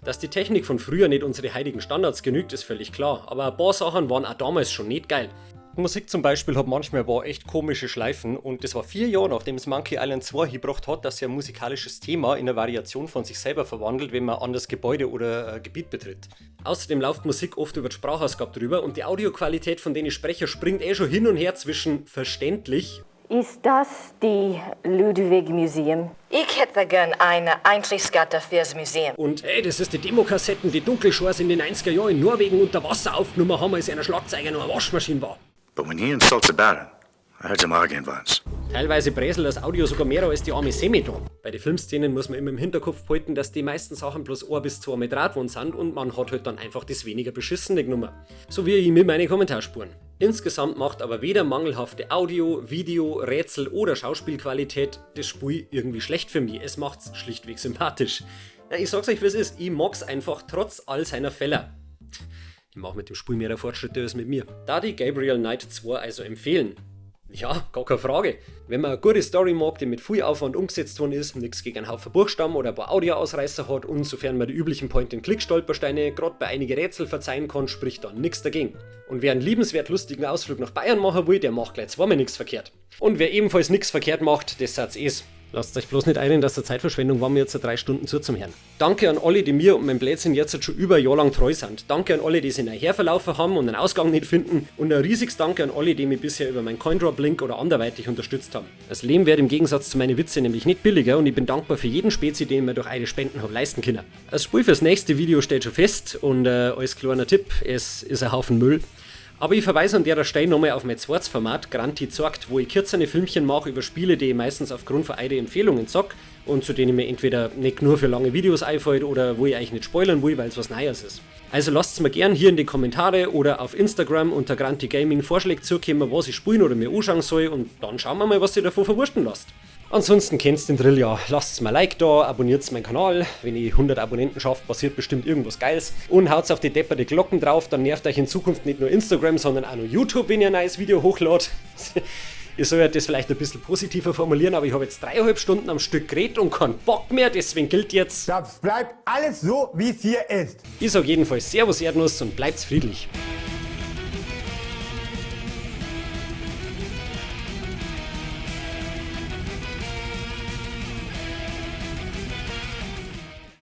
Dass die Technik von früher nicht unsere heutigen Standards genügt, ist völlig klar, aber ein paar Sachen waren auch damals schon nicht geil. Musik zum Beispiel hat manchmal ein paar echt komische Schleifen und das war 4 Jahre, nachdem es Monkey Island 2 gebracht hat, dass sich ein musikalisches Thema in eine Variation von sich selber verwandelt, wenn man ein anderes Gebäude oder ein Gebiet betritt. Außerdem läuft Musik oft über die Sprachausgabe drüber und die Audioqualität von den Sprecher springt eh schon hin und her zwischen verständlich. Ist das die Ludwig Museum? Ich hätte gern eine Eintrittskarte fürs Museum. Und ey, das ist die Demokassetten, die Dunkelschors in den 90er Jahren in Norwegen unter Wasser aufgenommen haben, als einer Schlagzeuger noch eine Waschmaschine war. But when he insults the Baron, I heard him arguing once. Teilweise bräselt das Audio sogar mehr als die arme Semi da. Bei den Filmszenen muss man immer im Hinterkopf behalten, dass die meisten Sachen bloß 1 bis 2 Meter worden sind und man hat halt dann einfach das weniger beschissene genommen. So wie ich mit meinen Kommentarspuren. Insgesamt macht aber weder mangelhafte Audio, Video, Rätsel oder Schauspielqualität das Spiel irgendwie schlecht für mich. Es macht's schlichtweg sympathisch. Ja, ich sag's euch, wie es ist, ich mag's einfach trotz all seiner Fehler. Ich mach mit dem Spiel mehr Fortschritte als mit mir. Da die Gabriel Knight 2 also empfehlen. Ja, gar keine Frage. Wenn man eine gute Story mag, die mit viel Aufwand umgesetzt worden ist, nix gegen einen Haufen Buchstaben oder ein paar Audioausreißer hat und sofern man die üblichen Point-and-Click-Stolpersteine grad bei einigen Rätsel verzeihen kann, spricht da nix dagegen. Und wer einen liebenswert lustigen Ausflug nach Bayern machen will, der macht gleich zweimal nix verkehrt. Und wer ebenfalls nix verkehrt macht, das seid's es. Lasst euch bloß nicht einreden, dass der Zeitverschwendung war, mir jetzt 3 Stunden zu zum Hören. Danke an alle, die mir und meinem Blödsinn jetzt schon über ein Jahr lang treu sind. Danke an alle, die sich herverlaufen haben und einen Ausgang nicht finden. Und ein riesiges Danke an alle, die mich bisher über meinen Coindrop-Link oder anderweitig unterstützt haben. Das Leben wird im Gegensatz zu meinen Witze nämlich nicht billiger und ich bin dankbar für jeden Spezi, den ich mir durch eure Spenden habe leisten können. Das Spiel fürs nächste Video steht schon fest und als kleiner Tipp, es ist ein Haufen Müll. Aber ich verweise an der Stelle nochmal auf mein zweites Format, Granti zockt, wo ich kürzere Filmchen mache über Spiele, die ich meistens aufgrund von eure Empfehlungen zock und zu denen ich mir entweder nicht nur für lange Videos einfällt oder wo ich eigentlich nicht spoilern will, weil es was Neues ist. Also lasst mir gern hier in die Kommentare oder auf Instagram unter Granti Gaming Vorschläge zukommen, was ich spielen oder mir anschauen soll, und dann schauen wir mal, was sich davon verwurschten lässt. Ansonsten kennt's den Drill ja. Lasst mal Like da, abonniert meinen Kanal. Wenn ich 100 Abonnenten schaffe, passiert bestimmt irgendwas Geiles. Und haut auf die depperte Glocken drauf, dann nervt euch in Zukunft nicht nur Instagram, sondern auch noch YouTube, wenn ihr ein neues Video hochladet. Ich soll ja das vielleicht ein bisschen positiver formulieren, aber ich habe jetzt 3,5 Stunden am Stück geredet und keinen Bock mehr, deswegen gilt jetzt: Das bleibt alles so, wie es hier ist. Ich sag jedenfalls Servus Erdnuss und bleibt's friedlich.